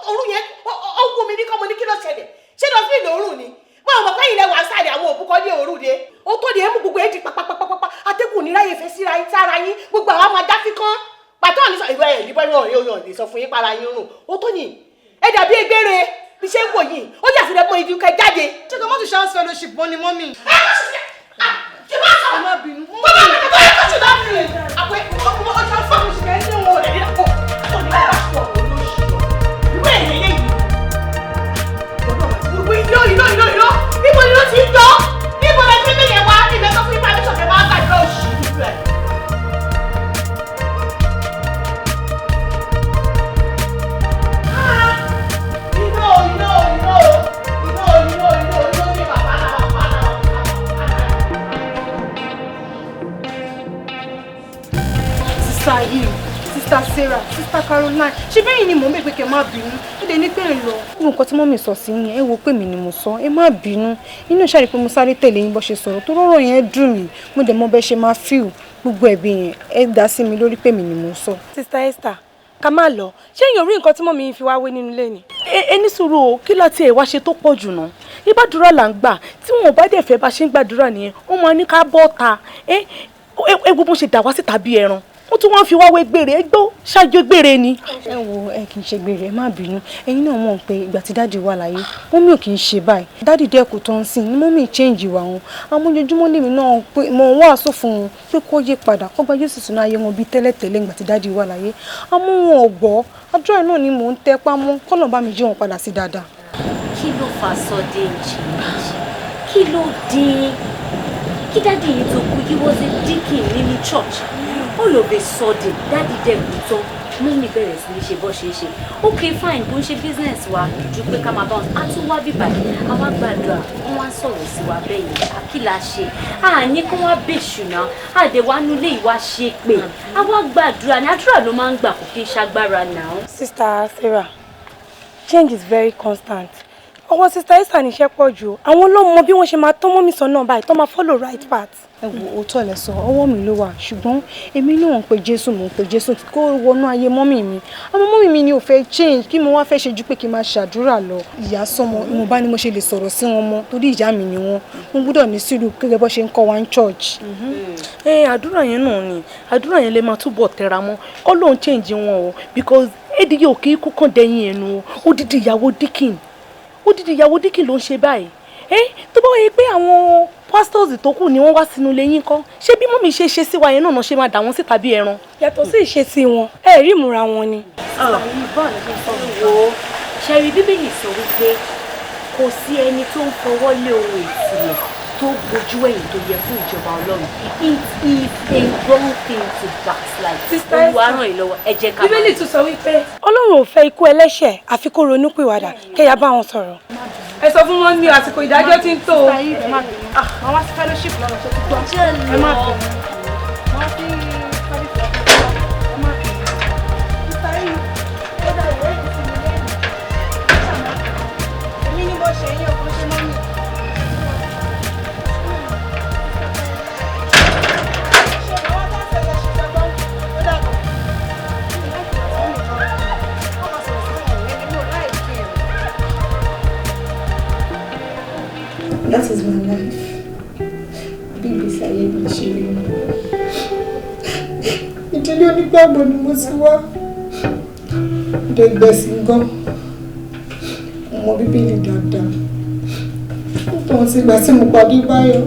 òórùn yẹn ó wú mi ní kọ́, mo ní kí ló ṣẹlẹ̀? Ṣé dustbin lòórùn ni? Wọ́n mọ̀ pé ilẹ̀ wà sáré àwọn òbúkọ ní òórùn de. Ó tó de mú gbogbo ẹ̀ di pàpàpàpàpà. Atẹ́gùn ní ráyè fẹ́ síra yín sára yín. Gbogbo àwọn máa dá fíkán. Pàtó àní sọ ìwé ẹ̀ níbọ̀ ìwọ̀n yóò lè sọ fún yín para yín rùn. Ó tó yìn. Ẹ dàbí egbére bí ṣe ń wò yìí. Ó yà sílẹ̀ mọ́ ibi kẹ jáde. Ṣé kò mọ́tò ṣáà fellowship mọ́ ni mọ́mì? Ẹ kò ṣe kí bá sọ. Ẹ má bínú. Tó bá bẹ̀rẹ̀ tó yẹ kó ṣe lọ́ọ̀rì. Àpẹ ọjọ́ fún mi ṣe ń ní wọn ò lè ní àpò. Ó ní bá ṣe ọ̀rọ̀ olóṣù. Ìwé ẹ̀ lélẹ́yìí. Iná, iná, iná, iná. Níbo ni ló ti ń jọ? Níbo la ti ń gbé wá? Ibẹ̀ tó fún ipa mi sọ̀kẹ́ máa gbàdúrà òṣì nínú ẹ̀. Iná, iná, iná, iná, iná, iná, iná ní bàbá náà, bàbá náà, bàbá náà. Sister Sarah, Sister Caroline, ṣé bẹ́ẹ̀ ni mò ń bẹ̀ pé kẹ́ má bínú? Ó lè ní pé ń lọ. Gbogbo nǹkan tí mọ́mì sọ sí yẹn, ẹ wo pé mi ni mo sọ, ẹ má bínú. Inú ìṣàlẹ̀ pé mo sáré tẹ̀lé yín bó ṣe sọ̀rọ̀ tó rọ̀rọ̀ yẹn dùn mí. Mo dẹ̀ mọ bẹ́ ṣe máa feel gbogbo ẹ̀bi yẹn, ẹ dá sí mi lórí pé mi ni mo sọ. Sister Esther, ká má lọ. Ṣé èèyàn rí nǹkan tí mọ́mì fi wá wé nínú ilé ni? Ẹ ní sùúrù o, kí láti ẹ̀ wá ṣe tó pọ̀ jù náà? Ìbádúrà là ń gbà, tí wọn ò bá dẹ̀ fẹ́ bá ṣe ń gbàdúrà nìyẹn, wọ́n máa ní ká bọ́ ta. Ẹ gbogbo ṣe dà wá síta bí ẹran, wọ́n tún wọ́n fi wá wé gbére, ẹ gbọ́ ṣáájú gbére ni. Ẹ wo, ẹ kì í ṣe gbére, ẹ má bínú. Ẹ̀yin náà mọ̀ pé ìgbà tí dáàdì wà láyé, mọ́mì ò kì í ṣe báyìí. Dáàdì dẹ́kun tó ń sìn ní mọ́mì change ìwà wọn. Àwọn ojoojúmọ́ lèmi náà pé mo wàásù fún wọn pé kó yé padà, kó gba Jésù sínú ayé wọn bíi tẹ́lẹ̀tẹ́lẹ̀ ìgbà tí dáàdì wà láyé. Àmọ́ wọn ò gbọ́. Àdúrà náà ni mò ń tẹpá mọ́, k'Ọlọ́run bá mi jí wọn padà sí dáadáa. Kí ló fa sudden change? Kí ló dé? Kí daddy yìí tó kú, he was a deacon nínú church. All of a sudden, daddy dẹ̀ kú tán, mummy bẹ̀rẹ̀ sí ní ṣe bọ́ ṣe é ṣe. Okay, fine, bó ń ṣe business wa ju pé ká máa bá wọn. A tún wá bíbà, a wá gbàdúrà, wọ́n wá ń sọ̀rọ̀ sí wa bẹ́ẹ̀ yẹn. Kí la ṣe? A ní kó wá bèṣù náà, a dẹ̀ wá nulẹ̀ ìwà ṣe pé. A wá gbàdúrà ní àdúrà ló máa ń gbà, kò kí ń ṣagbára náà. Sister Sarah, change is very constant. Ọwọ́ Sister Esther níṣẹ́ pọ̀ jù. Àwọn ló mọ bí wọ́n ṣe máa tọ́ mọ́mì sọ́nà báyìí tó máa follow right path. Ẹ wo, òótọ́ lẹ sọ, ọwọ́ mi ló wà, ṣùgbọ́n èmi náà ń pe Jésù, mò ń pe Jésù kó wọnú ayé mọ́mì mi. Àmọ́ mọ́mì mi ni ò fẹ́ change. Kí mo wá fẹ́ ṣe ju pé kí n máa ṣàdúrà lọ? Ìyá sọmọ, ìwọ̀nba ni mo ṣe lè sọ̀rọ̀ sí wọn mọ́, torí ìyá mi ni wọ́n. Mo gbọ́dọ̀ ní sùúrù gẹ́gẹ́ bó ṣe ń kọ́ wa ní church. Ẹ àdúrà yẹn náà ni, àdúrà yẹn lè máa túbọ̀ tẹra mọ́ kọ́ ló ń change wọn o, because édìyẹ òkè ikú kàn dẹ́yìn ẹnu o. Odidi ìyàwó deacon, odidi ìyàwó deacon ló ń ṣe báyìí. Ẹ tó bá wáyé pé àwọn pastors tó kù ni wọ́n wá sínú ilé yín kọ́, ṣé bí mummy ṣe ṣe sí wa yẹn náà ṣe máa dà wọ́n síta bí ẹran? Yàtọ̀ sí ìṣesí wọn, ẹ rí ìmúra wọn ni. Wo, ṣẹ́rí, Bíbélì sọ wípé kò sí ẹni tó ń fọwọ́ lé ohun ìtìlẹ̀ tó bojú ẹ̀yìn tó yẹ fún ìjọba Ọlọ́run. It is a wrong thing to backslide. Sister Olúwa ràn yín lọ́wọ́, ẹ jẹ́ ká máa Bíbélì tún sọ wípé Ọlọ́run ò fẹ́ ikú ẹlẹ́ṣẹ̀ àfi kó ronúpìwàdà. Kẹ́yà bá wọn sọ̀rọ̀. Ẹ sọ fún wọn ní àsìkò ìdájọ́ tí ń tó o. Ẹ má bínú, màá wá sí fellowship lọ́nà tó ti gbọ́. Ẹ má bínú. Màá wá sí fellowship lọ́nà, ẹ má bínú. Sister yìí, ó dà ìwé ìdí mi lẹ́yìn. Èmi ni mo ṣe yín, ọkọ ṣe mọ́mì. That is my life. Bí ìgbésí ayé mi ṣe rí ni. Ìdílé onígbàgbọ́ ni mo ti wá. Dẹ̀gbẹ̀sìn gan. Mo mọ Bíbélì dáadáa. Nítorí tí ìgbà tí mo pàdé Báyọ̀.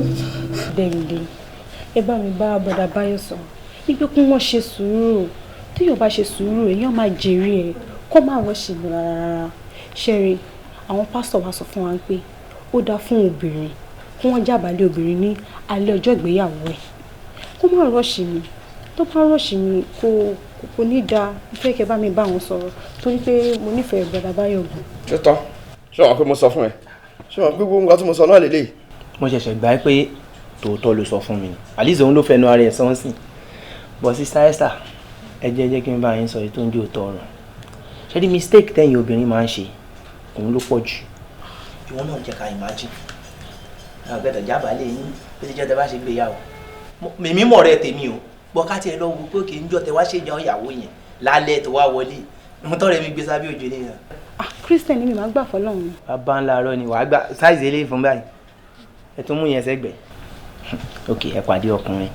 Dẹ̀ǹdé, ẹ bá mi bá bọ̀dà Báyọ̀ sọ̀rọ̀. Wípé kí wọ́n ṣe sùúrù. Tí yóò bá ṣe sùúrù, èèyàn máa jèrè ẹ̀. Kó má rush mi rárá rárá. Ṣẹ́rí, àwọn pásítọ̀ wa sọ fún wa pé ó dáa fún obìnrin kí wọ́n jábàálẹ̀ obìnrin ní alẹ́ ọjọ́ ìgbéyàwó ẹ̀. Kó má rush mi. Tó bá rush mi, kò ní dáa. Mo fẹ́ kí ẹ bá mi bá wọn sọ̀rọ̀ torí pé mo nífẹ̀ẹ́ bọ̀dà Báyọ̀ gan. Ṣé tán? Ṣé wọn pé mo sọ fún ẹ? Ṣé wọn pé gbogbo nǹkan tí mo sọ náà lélẹ́yìí? Mo ṣẹ̀ṣẹ̀ gbà pé tòótọ́ ló sọ fún mi ni. Àlìsè òun ló fẹnu ara ẹ̀ sọ́nsìn. But Sister Esther, ẹ jẹ́ kí n bá yín sọ èyí tó ń jẹ́ òótọ́ ọ̀rọ̀. Ṣé ní mistake tẹ́yìn obìnrin máa ń ṣe, òun ló pọ̀ jù. Ìwọ náà jẹ́ ká imagine. Àgbẹ̀tọ̀ jábàálẹ̀ yín bí ti jẹ́ tẹ bá ṣe gbéyàwó. Mèmí mọ̀ rẹ tèmi o. Bọ́ ká tiẹ̀ lọ wo pé kì í jọ tẹ wá ṣe ìjọ ìyàwó yẹn lálẹ́ tó wá wọlé. Mo tọrẹ mi gbé sábẹ́ òjò nìyẹn. Ah, Christian ni mi, máa gbà fọlọ́run. Bàbá ńlá arọ ni wàá gbà size eléyìí fún báyìí. Ẹ tún mú yẹn sẹ́gbẹ̀ẹ́. Ok, ẹ pàdé ọkùnrin.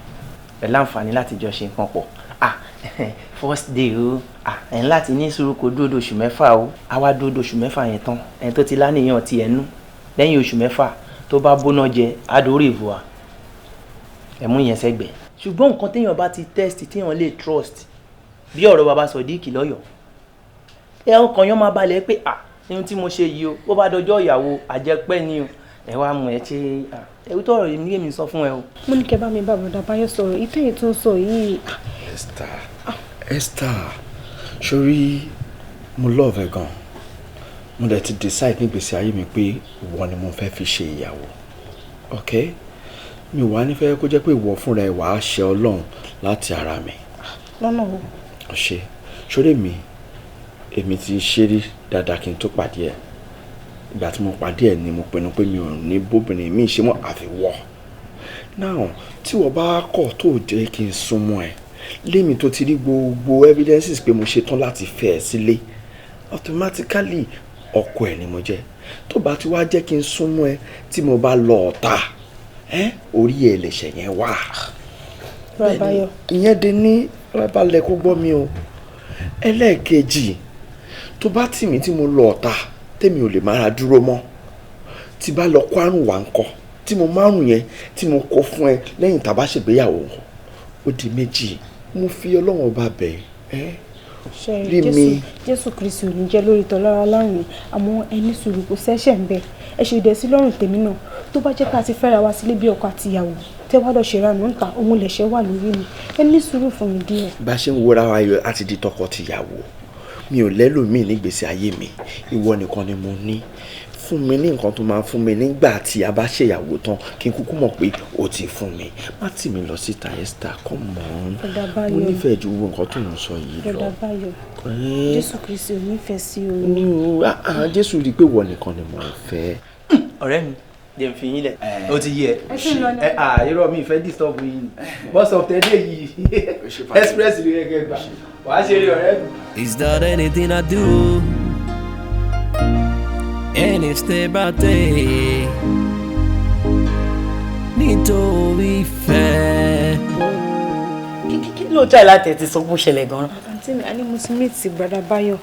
Ẹ láǹfààní láti jọ ṣe nǹkan pọ̀. Ah, first day o. Ah, ẹ̀ ń láti ní sùúrù kó dúró oṣù 6 o. A wá dúró oṣù 6 yẹn tán. Ẹni tó ti láníyàn ti ẹnu. Lẹ́yìn oṣù 6 tó bá bóná jẹ, á dórí ìvùwà. Ẹ mú yẹn sẹ́gbẹ̀ẹ́. Ṣùgbọ́n nǹkan téèyàn bá ti test, téèyàn lè trust, bí ọ̀rọ̀ bàbá Sodiq lọ́yọ̀ọ́. Ẹ ọkàn yẹn máa balẹ̀ pé à, ohun tí mo ṣe yìí o, bó bá dọjọ́ ìyàwó, àjẹpẹ́ ni o. Ẹ wá mú ẹ ṣe, ẹ wí tọ̀rọ̀ yìí ní èmi sọ fún ẹ o. Mo ní kẹ́ bá mi bá bọ̀dà Báyọ̀ sọ̀rọ̀, ìtẹ́ yìí tó ń sọ yìí. Esther, Esther, sórí mo love ẹ gan. Mo dẹ̀ ti decide nígbèsí ayé mi pé ìwọ ni mo fẹ́ fi ṣe ìyàwó. Okay? Mi wà nífẹ̀ẹ́ kó jẹ́ pé ìwọ fúnra ẹ wàá ṣe Ọlọ́run láti ara mi. Lọ́nà wo? Ṣe Ṣoré mi, èmi ti ṣeré dáadáa kí n tó pàdé ẹ̀. Ìgbà tí mo pàdé ẹ̀ ni mo pinnu pé mi ò ní bóbìnrin mi ṣe mọ́ àfiwọ́. Now, tí wọ́n bá kọ̀ tó jẹ́ kí n súnmọ́ ẹ, lémi tó ti rí gbogbo evidences pé mo ṣetán láti fẹ́ ẹ sílé, automatically ọkọ ẹ ni mo jẹ́. Tó bá ti wá jẹ́ kí n súnmọ́ ẹ, tí mo bá lọ ọ̀tá ẹ, orí ẹ lẹ̀ṣẹ̀ yẹn wà. Bàbáyọ̀. Ìyẹn de ní alábàálẹ̀ kó gbọ́ mi o. Ẹlẹ́ẹ̀kejì, tó bá tì mí tí mo lọ ọ̀tá, tèmi ò lè mára dúró mọ́, tí bá lọ kó àrùn wà ń kọ́, tí mo márùn yẹn tí mo kó fún ẹ lẹ́yìn tá a bá ṣègbéyàwó ńkọ́? Ó di méjì. Mo fi Ọlọ́run Ọba bẹ̀ ẹ́. Rí mi, Jésù Kristi ò ní jẹ́ lórí tọ́lára lárùn, àmọ́ ẹni sùúrù, kò sẹ́ṣẹ̀ ń bẹ̀. Ẹ ṣe ìdẹ̀ sí lọ́rùn tèmi náà. Tó bá jẹ́ ká ti fẹ́ra wa sílé bí ọkọ àti ìyàwó, tẹ́ wá lọ ṣèrànú ńta, òun lẹ̀ṣẹ̀ wà lórí mi. Ẹ ní sùúrù fún mi díẹ̀. Bá a ṣe ń wọra wa yọ láti di tọkọ-tìyàwó, mi ò lẹ́lòmíì nígbèsí ayé mi, ìwọ nìkan ni mo ní. Fún mi ní nǹkan tó máa fún mi nígbà tí a bá ṣèyàwó tán, kí n kúkú mọ̀ pé o ti fún mi. Má tì mí lọ síta, Esther, come on. Mo nífẹ̀ẹ́ ju gbogbo nǹkan tó ń sọ yìí lọ. Bọ̀dá Báyọ̀, Jésù Kristi ò nífẹ̀ẹ́ sí o. Jésù rí i pé ìwọ nìkan ni mo fẹ́. Ọ̀rẹ́ mi, jẹ́ n fi yín lẹ̀, ó ti yé ẹ. Ẹ irọ́, mi ìfẹ́ disturb yín. Bus of tẹ́lẹ̀ yìí, express rí gẹ́gẹ́ gbà wàá ṣe rí, ọ̀rẹ́ mi. Is that anything I do? Any step I take, nítorí ìfẹ́. Kí ló try láti ẹ̀ ti sọ bó ṣẹlẹ̀ gan-an? Àǹtí mi, a ní mo ti meet Brother Báyọ̀,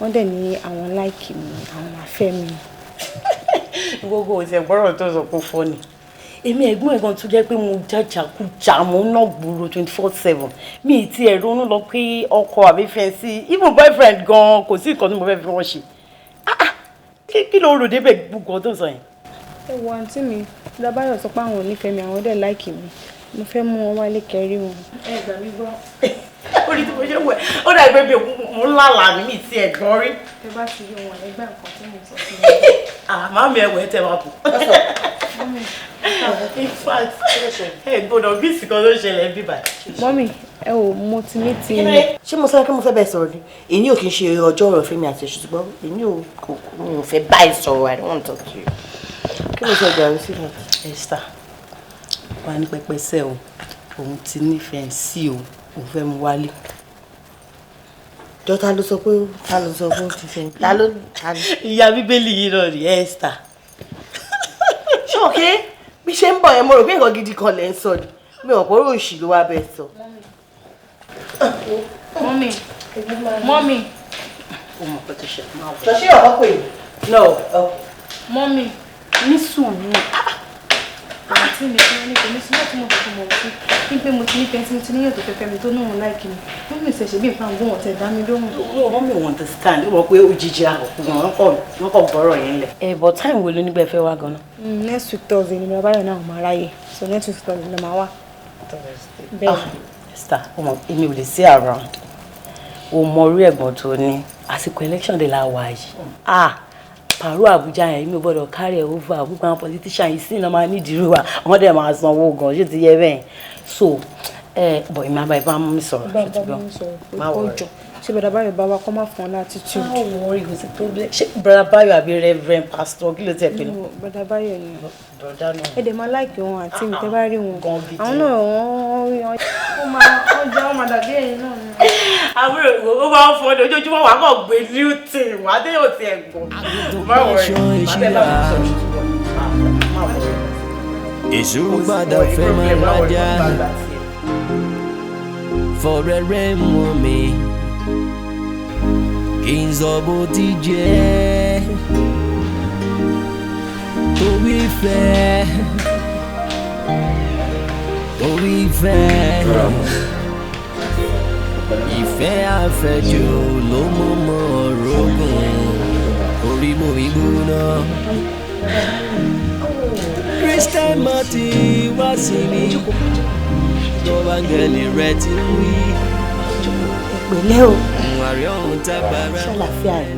wọ́n dẹ̀ ní àwọn like mi, àwọn máa fẹ́ mi. Gbogbo òsè gbọ́rọ̀ tó sọ pé fọ́ ni. Èmi ẹ̀gbọ́n ẹ̀gbọ́n tó jẹ́ pé mo jàjàkújà, mo ná gbòòrò 24/7, mi ì tiẹ̀ ronú lọ pé ọkọ àbí fiancé, even boyfriend gan, kò sí nǹkan tí mo fẹ́ fi wọ́n ṣe. Kí ló rò débẹ̀ gbogbo tó sọ yẹn? Ẹ wo, àǹtí mi, Brother Báyọ̀ sọ pé àwọn ò nífẹ̀ẹ́ mi, àwọn dẹ̀ like mi. Mo fẹ́ mú wọn wálé kẹrí wọn. Ẹ gbà mí gbọ́. Orí tí mo ṣe wẹ̀, ó dàbí pé mo ń lálàá mi, mi ti ẹ̀ gbọ́n rí. Ẹ bá ti rí wọn, ẹ gbà nǹkan tí mo sọ fún mi. Àmọ́ mi ẹ̀wẹ̀ tẹ máa bù. In fact, ẹ gbọ́dọ̀ bí ìsìnkàn ló ṣẹlẹ̀ bí báyìí. Mummy, ẹ ò, mo ti ní ti. Ṣé mo sọ pé mo fẹ́ bẹ́ẹ̀ sọ̀rọ̀ ni? Èyí ò kì í ṣe ọjọ́ ọ̀rọ̀ fún mi àti ẹ̀ṣù, ṣùgbọ́n èmi ò kò mi ò fẹ́ báyìí sọ̀rọ̀. I don't want to talk to you. Kí ló sọ jàre sí náà? Esther wà ní pẹpẹsẹ o, òun ti nífẹ̀ẹ́ sí o, òun fẹ́ mú wálé. Jọ, ta ló sọ pé, ta ló sọ pé ó ti fẹ́? Ta ló, ta ló? Ìyá Bíbélì yìí náà rí, Esther. Ṣé òkè bí ṣe ń bọ̀ yẹn, mo rò pé nǹkan gidi kan lẹ̀ ń sọ ni. Mi ò pọ̀ òṣì ló wá bẹ́ẹ̀ sọ. Mummy, mummy. Ó mọ̀ pé tó ṣe máa wọ̀. Ṣọ ṣé ọ̀kọ́ pè mí? No. Mummy. Ní sùúrù. Àǹtí mi, kí wọ́n ní kò ní sílẹ̀ tí mo fi mọ̀ sí ní pé mo ti nífẹ̀ẹ́, tí mo ti níyàn tó fẹ́ fẹ́ mi, tó náà like mi. Mummy ṣẹ̀ṣẹ̀ bí nǹkan gbóhùn ọ̀tẹ̀ dá mi lóhùn. Wọ́n mi ò understand, ó mọ̀ pé òjijì àkọ́kọ́ wọn kọ̀ bọ́rọ̀ yẹn lẹ̀. Ẹ but time wo ló nígbà fẹ́ wá gan-an? Next week Thursday ni Bàbá Báyọ̀ náà máa ráyè, so next week Thursday ló máa wá. Bẹ́ẹ̀. Esther, ó mọ̀ èmi ò lè sí around. O mọ orí ẹ̀gbọ́n tó ní àsìkò election day la wà yìí. Ah, pàrọ̀ Àbújá yẹn, mi ò gbọ́dọ̀ carry over. Gbogbo àwọn politician yìí sí iná máa nídìí wa, wọ́n dẹ̀ máa sanwó gan, ṣé ti yẹ bẹ́ẹ̀? So ẹ bọ̀, ìmọ̀ àbá ìbá mú mi sọ̀rọ̀, ṣé ti gbọ́? Má wọ̀ ṣé Bàbá Báyọ̀ bá wa kọ́ máa fún ọ látitude. Má worry, kò sí problem. Ṣé Brother Báyọ̀ àbí Reverend Pastor, kí ló tẹ̀ pé? Brother Báyọ̀ ni. Brother náà. Ẹ dẹ̀ máa like wọn, àǹtí mi, tẹ́ bá rí wọn. Gan gidi. Àwọn náà wọ́n rí wọn. Ó máa ó jẹ́, ó máa dàbí ẹ̀yin náà ni. Àbúrò, ó máa ń fọ́ ní ojoojúmọ́, wàá kàn gbé new thing wàá dé yóò tiẹ̀ gbọ́. Má worry, má bẹ́ẹ̀ bá mi sọ̀rọ̀, má worry. Èṣù gbọ́dọ̀ fẹ́ máa rájà fọ̀rẹ́rẹ́ mú mi kí n sọ bó ti jẹ́, torí ìfẹ́, torí ìfẹ́, ìfẹ́ àfẹ́jù ló mú mọ́ rògùn orí mú mi gbóná. Christian Martin wá sí mi tó bá ń gẹ̀lì rẹ̀ ti wí. Pẹ̀lẹ́ o. Àrí ọ̀hún tábàárà. Ṣàlàáfíà ni?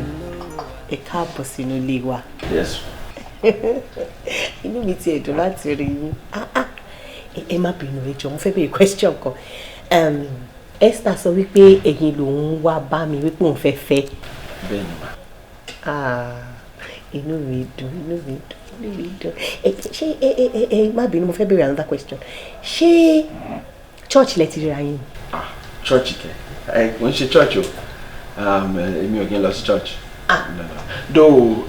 Ẹ káàbọ̀ sínú ilé wa. Yes. Inú mi ti ẹ̀dùn láti rí yín. Ah, ah. Ẹ má bínú, ẹ jọ̀ọ́, mo fẹ́ béèrè question kan. Esther sọ wípé ẹ̀yin lòun wá bá mi wípé òun fẹ́ fẹ́. Bẹ́ẹ̀ ni mà. Ah, inú mi dùn, inú mi dùn, inú mi dùn. Ẹ ṣé, ẹ má bínú, mo fẹ́ béèrè another question. Ṣé church lẹ ti ríra yín? Church kẹ? Ẹ kò ń ṣe church o. Èmi ò kí ń lọ sí church. No, no.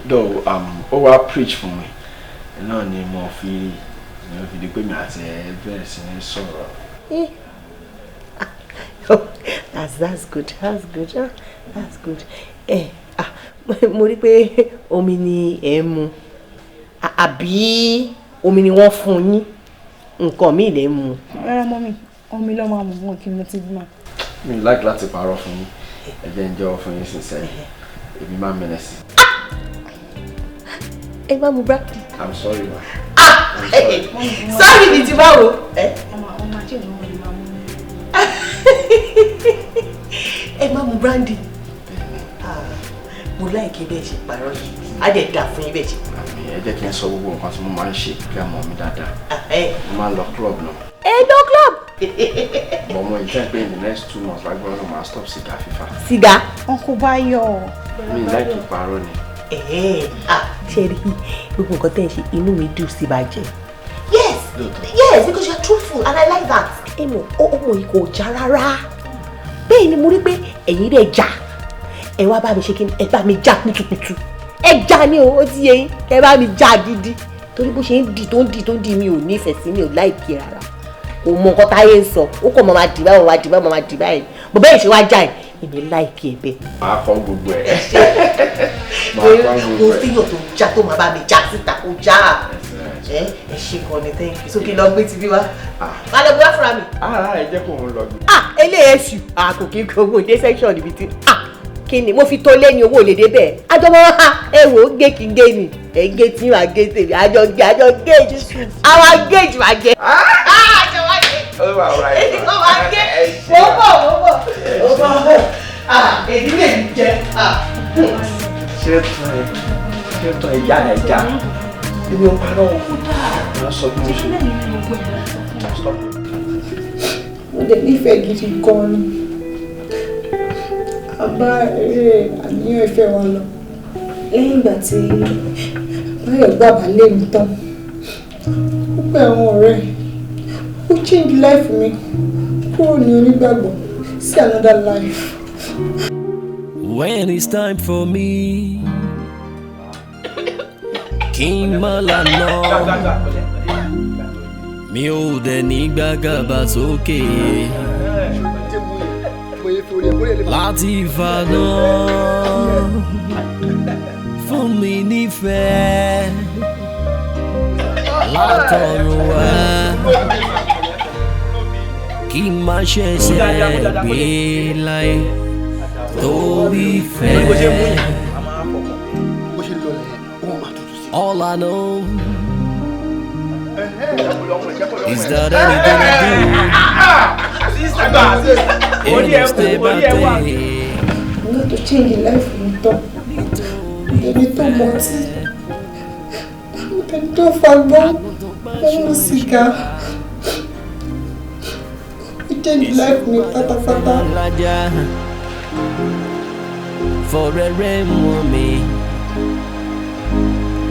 Though ó wá preach fún mi náà ni mo fi di pé mi àti ẹ bẹ̀rẹ̀ sí ní sọ̀rọ̀. Eh. Oh, that's good, that's good, ah, that's good. Ah, mo rí pé omi ni ẹ ń mu, àbí omi ni wọ́n fún yín, nǹkan míì lẹ ń mu? Rárá mummy, omi ló máa mú wọn kí n mo ti bí ma. Mi ò like láti parọ́ fún yín. Ẹ jẹ́ ń jẹ́wọ́ fún yín sincerely, èmi máa ń mẹ́lẹ̀ sí. Ẹ má mu brandy. I'm sorry ma. Ah, sorry mi ti báwo. Ọmọ ọmọ ajé ìnáwó ni máa mú. Ẹ má mu brandy. Ah, mo like bẹ́ẹ̀ ṣe parọ́ yìí, á dẹ̀ dà fún yín bẹ́ẹ̀ ṣe. Àmì, ẹ jẹ́ kí n sọ gbogbo nǹkan tí mo máa ń ṣe kí ẹ mọ̀ mí dáadáa. Ẹ Mo máa ń lọ club náà. Ẹ lọ club. But mo intend pé in the next 2 months, lágbára náà, máa stop sìgá fífà. Sìgá. Uncle Báyọ̀. Mi like ìparọ́ ni. Ẹ̀ẹ́, ah, ṣe rí gbogbo nǹkan tẹ́ ẹ ṣe, inú mi dùn sí bàjẹ́. Yes, because you are truthful and I like that. Ẹ mọ̀, ọmọ yìí kò já rárá. Bẹ́ẹ̀ ni mo rí pé ẹ̀yin rẹ̀ já. Ẹ wá bá mi ṣe kí ni, ẹ bá mi já kutukutu. Ẹ já ní o, ó ti yé yín, ẹ bá mi já gidi. Torí bó ṣe ń dì tó ń dì tó ń dì, mi ò nífẹ̀ẹ́ sí, mi ò like rárá. Kò mọ nǹkan táyé ń sọ, ó kàn máa dì báyìí, máa dì báyìí, máa dì báyìí. Bọ̀ bẹ́ẹ̀ ṣe wá já ẹ̀, èmi like ẹ bẹ́ẹ̀. Màá kọ́ gbogbo ẹ̀. Màá kọ́ Mo gbogbo ẹ̀. fíyàn tó já tó máa bá mi já síta kó já. Ẹ ṣe gan ni, thank you. Sókè lọ gbé tibí wá. Má lọ gbé wá fúnra mi. Ara ẹ jẹ́ kó ń lọ gbé. Ah, eléyìí ṣù ah, kò kí n kò dé section níbi tí, ah, kí ni mo fi tó lé ní owó lè dé bẹ́ẹ̀. Àjọmọ́ ẹ wò ó, gé kí n gé ni ẹ gé tí wàá gé tèmi, àjọ gé, àjọ gé, àwọn géèjì máa jẹ. Àjọ máa gé. Ó wà ọ̀rá ẹ̀. Èyí kò máa gé. Mo bọ̀, mo bọ̀, mo bọ̀. Ah, èyí lè jẹ, ah. Ṣé tán ẹ, ṣé tán ẹ já ẹ já. Èmi ò parọ́ o. Màá sọ bí mo ṣe. Stop. Mo dẹ̀ nífẹ̀ẹ́ gidi gan ni. A bá eré àníyàn ìfẹ́ wa lọ. Lẹ́yìn ìgbà tí Báyọ̀ gbà bá lé mi tán, ó pè àwọn ọ̀rẹ́ ẹ̀, ó change life mi kúrò ní onígbàgbọ́ sí another life. When it's time for me, kí n má lànà, mi ò dẹ̀ ní gbàgàbà sókè láti fànà fún mi nífẹ̀ẹ́ látọ̀run wá, kí n má ṣẹ̀ṣẹ̀ gbé láyé torí fẹ́. All I know is that anything I do, it will stay by day. Nígbà tó change life mi tán, ẹni tó mọtí, ẹni tó fagbọ́, ó mu sìgá, ó change life mi pátápátá. Lájà fọ̀rẹ́rẹ́ mú mi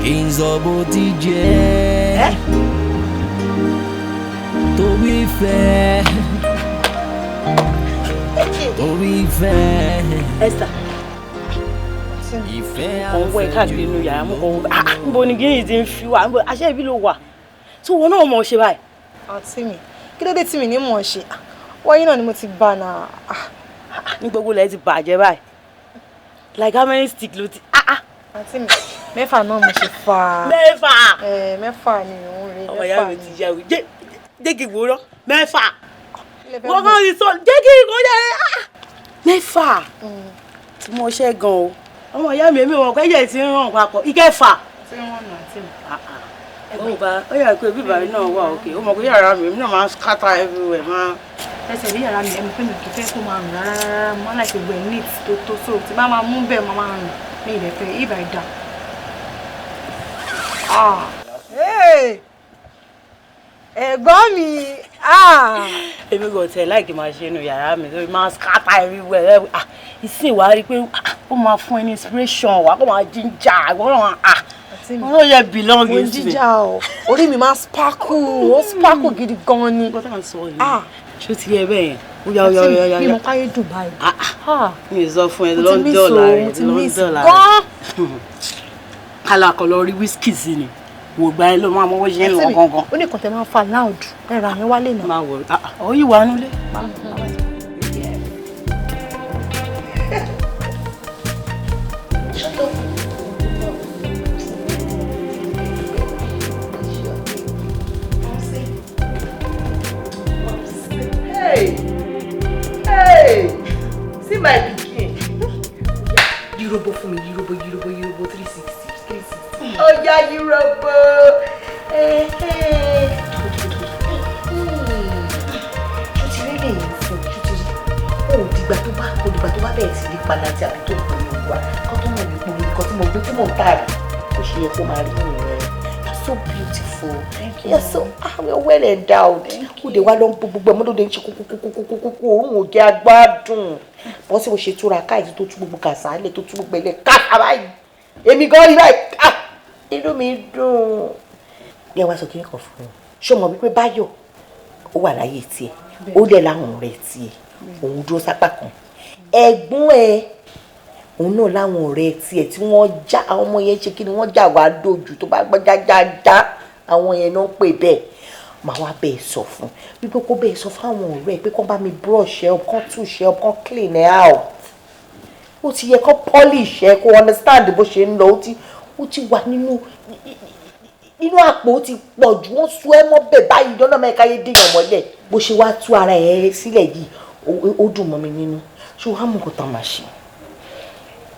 kí n sọ bó ti jẹ́ torí fẹ́, torí fẹ́. Esther. Ìfẹ́. Mo kàn ń wọ ẹ káàkiri inú yàrá, mo kàn ń wọ, ah, níbo ni gíní ti ń fi wá? Níbo aṣẹ́ ibi ló wà tí wọn náà mọ̀ ṣe báyìí? Àǹtí mi, kí ló dé tí mi ní mọ̀ ṣe? Wọ́n yín náà ni mo ti bá náà. Ní gbogbo ilẹ̀ ti bàjẹ́ báyìí, like how many stick ló ti, ah ah. Àǹtí mi, 6 náà mo ṣe fà á. 6? Ẹ 6 ni òun rí. Ọmọ ìyá 6 mi ni. ti yá o, jẹ́ jẹ́ kí n wò ó 6. Kí lẹ fẹ́ Wọ́n mọ̀? kàn rí sọ, jẹ́ kí n kò jẹ́, ah, 6 tí mo ṣe gan o. Ọmọ ìyá mi, èmi wọn kọ́ ẹ̀jẹ̀ tí ń ràn papọ̀ 6. Tí wọ́n nà, àǹtí mi. Ó bá ó yà pé bíbá mi náà wà òkè, ó mọ̀ pé yàrá mi, èmi náà máa ń scatter everywhere máa. Ẹsẹ̀ ní yàrá mi, ẹ̀mí pé mi kì í fẹ́ kó máa rùn rárá rárá. Mo máa ń like gbogbo ẹ̀ neat tó tó, so tí bá máa mú bẹ́ẹ̀, máa máa rùn ní ìdẹ̀fẹ́ if I die. Ah! Hey! Ẹ̀gbọ́n mi, ah. Èmi kò tẹ̀ láìkí máa ṣe inú yàrá mi lórí máa scatter everywhere. Ah, ìsìn wàá rí i pé ó máa fún ẹ ní inspiration, wàá kó máa jíjà, ìwọ náà, ah, wọn ló yẹ belong. Mo ń jíjà o, orí mi máa sparkle, ó sparkle gidi gan ni. Nǹkan tá à ń sọ yìí, ṣó ti yẹ bẹ́ẹ̀ yẹn? Ó yá, ó yá, ó yá, ó yá. Mi mo páyé dùn báyìí. Mi ò sọ fún ẹ, London láàrin, London láàrin. Kálá kọ lọ rí whisky sí ni wò gba ẹ ló máa mọ bó ṣe ń lọ gangan. Ó ní kàn tẹ máa ń fa loud, ẹ rà mí wálé náà. Máa wọ̀ ọ́ yìí wà nulẹ̀. Shut up. Hey! Hey! See my pikin. Yírobo fún mi, yírobo, yírobo, yírobo, 360, 360. Oya, yírobo. Ṣó ti rí lè fún? Ṣó ti rí? Ó dìgbà tó bá, kò dìgbà tó bá bẹ̀rẹ̀ sí ní palanti àbí tó polówó wa. Kọ́ tó mọ̀ ní polówó nǹkan tí mo gbé tí mò ń tà rí. Ó ṣe yẹ kó máa rí nìyẹn. You're so beautiful. Thank you. You're so you're well endowed. Ó de wá lọ ń bo gbogbo ẹ̀ mọ́tò de ń ṣe kúkúkúkúkú, òórùn òjẹ́ agbádùn. Bọ́n sì mo ṣe túra káyìí tó tú gbogbo kàsálẹ̀ tó tú gbogbo ẹlẹ́ káàkiri báyìí. Èmi gan rí báyìí, ah, inú mi dùn. Yẹ wá sọ kí n kàn fún un. Ṣé o mọ̀ wípé Báyọ̀ ó wà láyé tiẹ̀? Ó dẹ̀ láwọn ọ̀rẹ́ tiẹ̀. Òun dúró sápá kan. Ẹ̀gbọ́n ẹ̀ òun náà láwọn ọ̀rẹ́ tiẹ̀ tí wọ́n já àwọn ọmọ yẹn ṣe kí ni wọ́n já wá dojú tó bá gbọ́ jájájá, àwọn yẹn náà ń pè bẹ́ẹ̀. Màá wá bẹ́ẹ̀ sọ fún wípé kó bẹ́ẹ̀ sọ fáwọn ọ̀rẹ́ pé kó bá mi brush ẹ up, kó touch ẹ up, kó clean ẹ out. Ó ti yẹ kó polish ẹ, kó understand bó ṣe ń lọ. Ó ti wà nínú àpò, ó ti pọ̀ jù, wọ́n sú ẹ mọ́ bẹ́ẹ̀ báyìí lọ́nà mẹ́ka yé dèèyàn mọ́lẹ̀. Bó ṣe wá tú ara ẹ sílẹ̀ yìí, ó dùn mọ́ mi nínú. Ṣé wàá mú nǹkan tá a máa ṣe?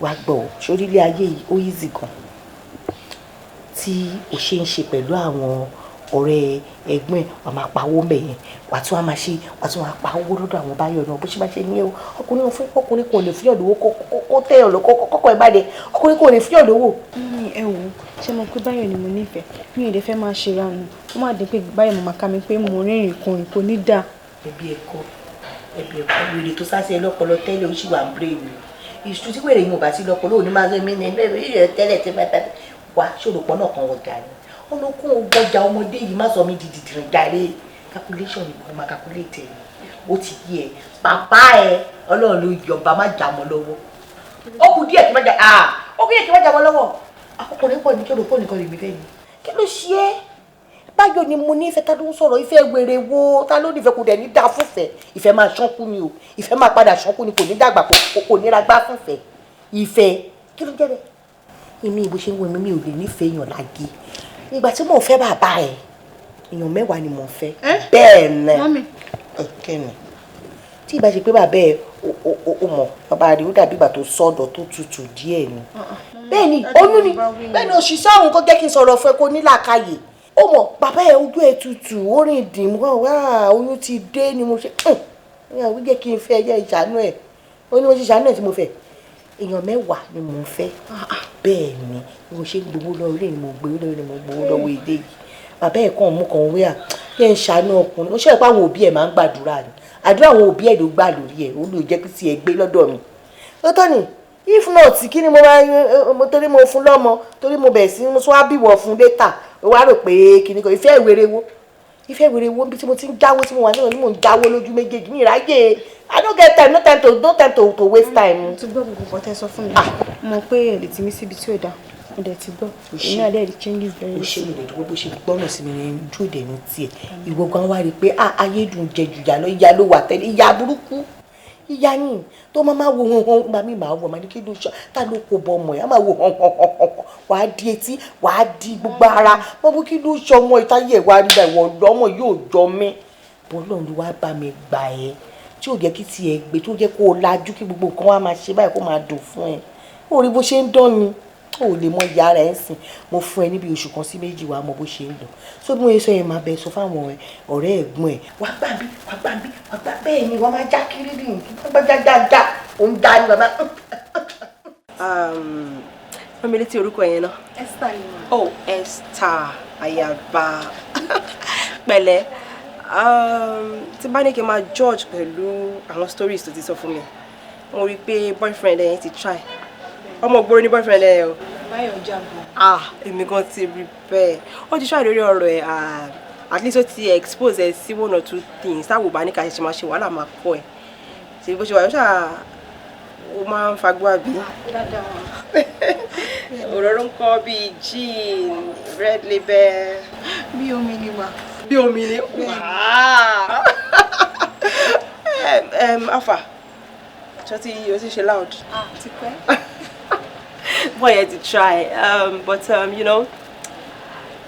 Wàá gbọ́ ọ, sórí ilé ayé yìí ó easy gan tí o ṣe ń ṣe pẹ̀lú àwọn ọ̀rẹ́ ẹ̀gbọ́n ẹ̀. Wàá máa pawó mbẹ̀ yẹn, wàá tún wá máa ṣe, wàá tún máa pawó lọ́dọ̀ àwọn Báyọ̀ náà. Bó ṣe máa ṣe ní o, ọkùnrin fún ọkùnrin kò lè fúnyàn lówó kó tẹ̀yàn lọ kọ́kọ́ ẹ̀ balẹ̀, ọkùnrin kò lè fúnyàn lówó. Ẹ wò ó, ṣé mo pé Báyọ̀ ni mo nífẹ̀ẹ́, mi ò lè fẹ́ máa ṣe ìranù, ó má dín pé Báyọ̀ mo máa ká mi pé mo rìnrìn kùnrin, kò ní dáa. Ẹbí ẹ̀kọ́, ẹbí ẹ̀kọ́, wèrè tó sá sí ẹ lọ́pọlọ tẹ́lẹ̀, ó sì wà ń bírèèni ìṣú tí wèrè yìí ò bá sí lọ́pọlọ òní máa ń mí ní ẹgbẹ́ tẹ́lẹ̀ tí bá wà ṣòro náà kan ọjà ni ọlọ́kùn ọgbọ́jà ọmọdé yìí má sọ mí di dìdìrín jàre. Calculation ni mo máa calculate ẹ̀, ó ti yé ẹ. Bàbá ẹ, Ọlọ́run ló yọba, má jà mọ́ lọ́wọ́. Ó kù díẹ̀ kí má jà, ó kù díẹ̀ kí má jà mọ́ lọ́wọ́. Ọkùnrin pọ̀ ní kí olùkọ́ nìkan lèmi fẹ́ ni. Kí ló ṣe é? Báyọ̀ ni mo nífẹ̀ẹ́. Ta ló ń sọ̀rọ̀ ìfẹ́ wèrè wo? Ta ló nífẹ̀ẹ́? Kò dẹ̀ ní dáa fúnfẹ́. Ìfẹ́ máa ṣánkú ni o, ìfẹ́ máa padà ṣánkú ni, kò ní dàgbà, kò ní ra gbá fúnfẹ́. Ìfẹ́ kí ló jẹ́ bẹ́ẹ̀? Èmi ìbò ṣe ń wo èmi, mi ò lè nífẹ̀ẹ́ èèyàn lágé. Ìgbà tí mò ń fẹ́ bàbá ẹ̀, èèyàn 10 ni mò ń fẹ́. Bẹ́ẹ̀ ni, kẹ́ni tí ìbá ṣe pé bàbá ẹ̀, ó mọ̀ bàbá rẹ̀, ó dàbí ìgbà tó sọ́dọ̀ tó tutù díẹ̀ ni. Bẹ́ẹ̀ ni, oyún ni. Bẹ́ẹ̀ ni, òṣìṣẹ́ òun kò jẹ́ kí n sọ̀rọ̀ fún ẹ kó nílàkàyè. Ó mọ̀ bàbá ẹ̀, ojú ẹ̀ tutù, ó rìn dì mọ́ wá, oyún ti dé ni mo ṣe jẹ́ kí n fẹ́ jẹ́ ìṣàánú ẹ̀. Ó ní mo ṣe ìṣàánú ẹ̀ tí mo fẹ́. Èèyàn 10 ni mò ń fẹ́. Bẹ́ẹ̀ ni, bí mo ṣe ń gbowó lọ́wọ́ ilé ni mo gbowó lọ́wọ́ ni mo gbowó lọ́wọ́ ilé yìí. Bàbá ẹ̀ kàn mú kan wíyà kí ẹ ń ṣàánú ọkùnrin. Ó ṣe pé àwọn òbí ẹ̀ máa ń gbàdúrà ni, àdúrà àwọn òbí ẹ̀ ló gbà lórí ẹ̀, ó lè jẹ́ kí tiẹ̀ gbé lọ́dọ̀ mi. Ó tọ́ ni. If not, kí ni mo máa mo torí mo fún lọ́mọ, torí mo bẹ̀ sí mo tún wá bíwọ̀ fún later, ó wá rò pé kíní kan. Ìfẹ́ ìwéré wo? Ìfẹ́ ìwéré wo? Bí tí mo ti ń jáwó, tí mo wà náà ni mò ń jáwó lójú méjèèjì ní ìráyè. I no get time, no time to waste time. Mo ti gbọ́ gbogbo nǹkan tẹ́ sọ fún mi. Mo mọ̀ pé ẹ lè tì mí síbi tí ò dáa, mo dẹ̀ ti gbọ́, èmi náà dẹ̀ rí changes very Ó ṣe lè dúró bó ṣe gbọ́ràn sí mi ní ojú òde ní tiẹ̀. Ìwọ gan wá rí i pé ayé dùn jẹ jù yà lọ. Ìyá ló wà tẹ́lẹ̀, ìyá burúkú, ìyá yìí tó máa máa wo hàn hàn gbà mí, máa wọ máa ní kí ló ṣe, ta ló kó bọ ọmọ ẹ̀, á máa wo hàn hàn hàn hàn, wàá di etí, wàá di gbogbo ara mọ bó. Kí ló ṣe ọmọ ìtayé ẹ̀? Wá rí báyìí, wọ́n lọ́mọ yóò jọ mí. Bọ́lọ́run ló wá bá mi gbà ẹ́ tí ò jẹ́ kí tiẹ̀ gbé, tó jẹ́ kó o lajú, kí gbogbo nǹkan wá máa ṣe báyìí, kó máa dùn fún ẹ. Ó rí bó ṣe ń dán ni, ó lè mọ ìyá rẹ̀ ń sìn. Mo fún ẹ níbi oṣù 1 sí 2, wàá mọ bó ṣe ń lọ. So bí mo ṣe sọ yẹn, máa bẹ sọ fáwọn ọ̀rẹ́ ẹ̀gbọ́n ẹ̀. Wàá gbà bí, wàá gbà bí, wàá gbà. Bẹ́ẹ̀ ni, wàá máa já kiri ní wàá gbà já já, òun já ni bàbá. Fún mi létí orúkọ yẹn náà. Esther ni mo. Oh, Esther ayaba. Pẹ̀lẹ́, tí bá ní kí n máa judge pẹ̀lú àwọn stories tó ti sọ fún mi, mo rí i pé boyfriend ẹ̀ yẹn ti try. Ọmọ ògbóró ní boyfriend ẹ̀ o. Báyọ̀ jàǹbọ̀. Ah, èmi gan ti rí bẹ́ẹ̀. Ó ti try lórí ọ̀rọ̀ ẹ̀. Ah, at least ó ti expose ẹ sí one or two things táwọn ò bá ní ká ṣe máa ṣe wàhálà máa kọ́ ẹ̀. Ṣe bó ṣe wà, ó ṣáà ó máa ń fagbó àbí? Òróró ń kọ́ bíi gin, Red Label. Bí omi ni wà. Bí omi ni wàá. Alpha, ṣé ti o ti ṣe loud? Ah, ti pẹ́. Boy yẹn ti try, but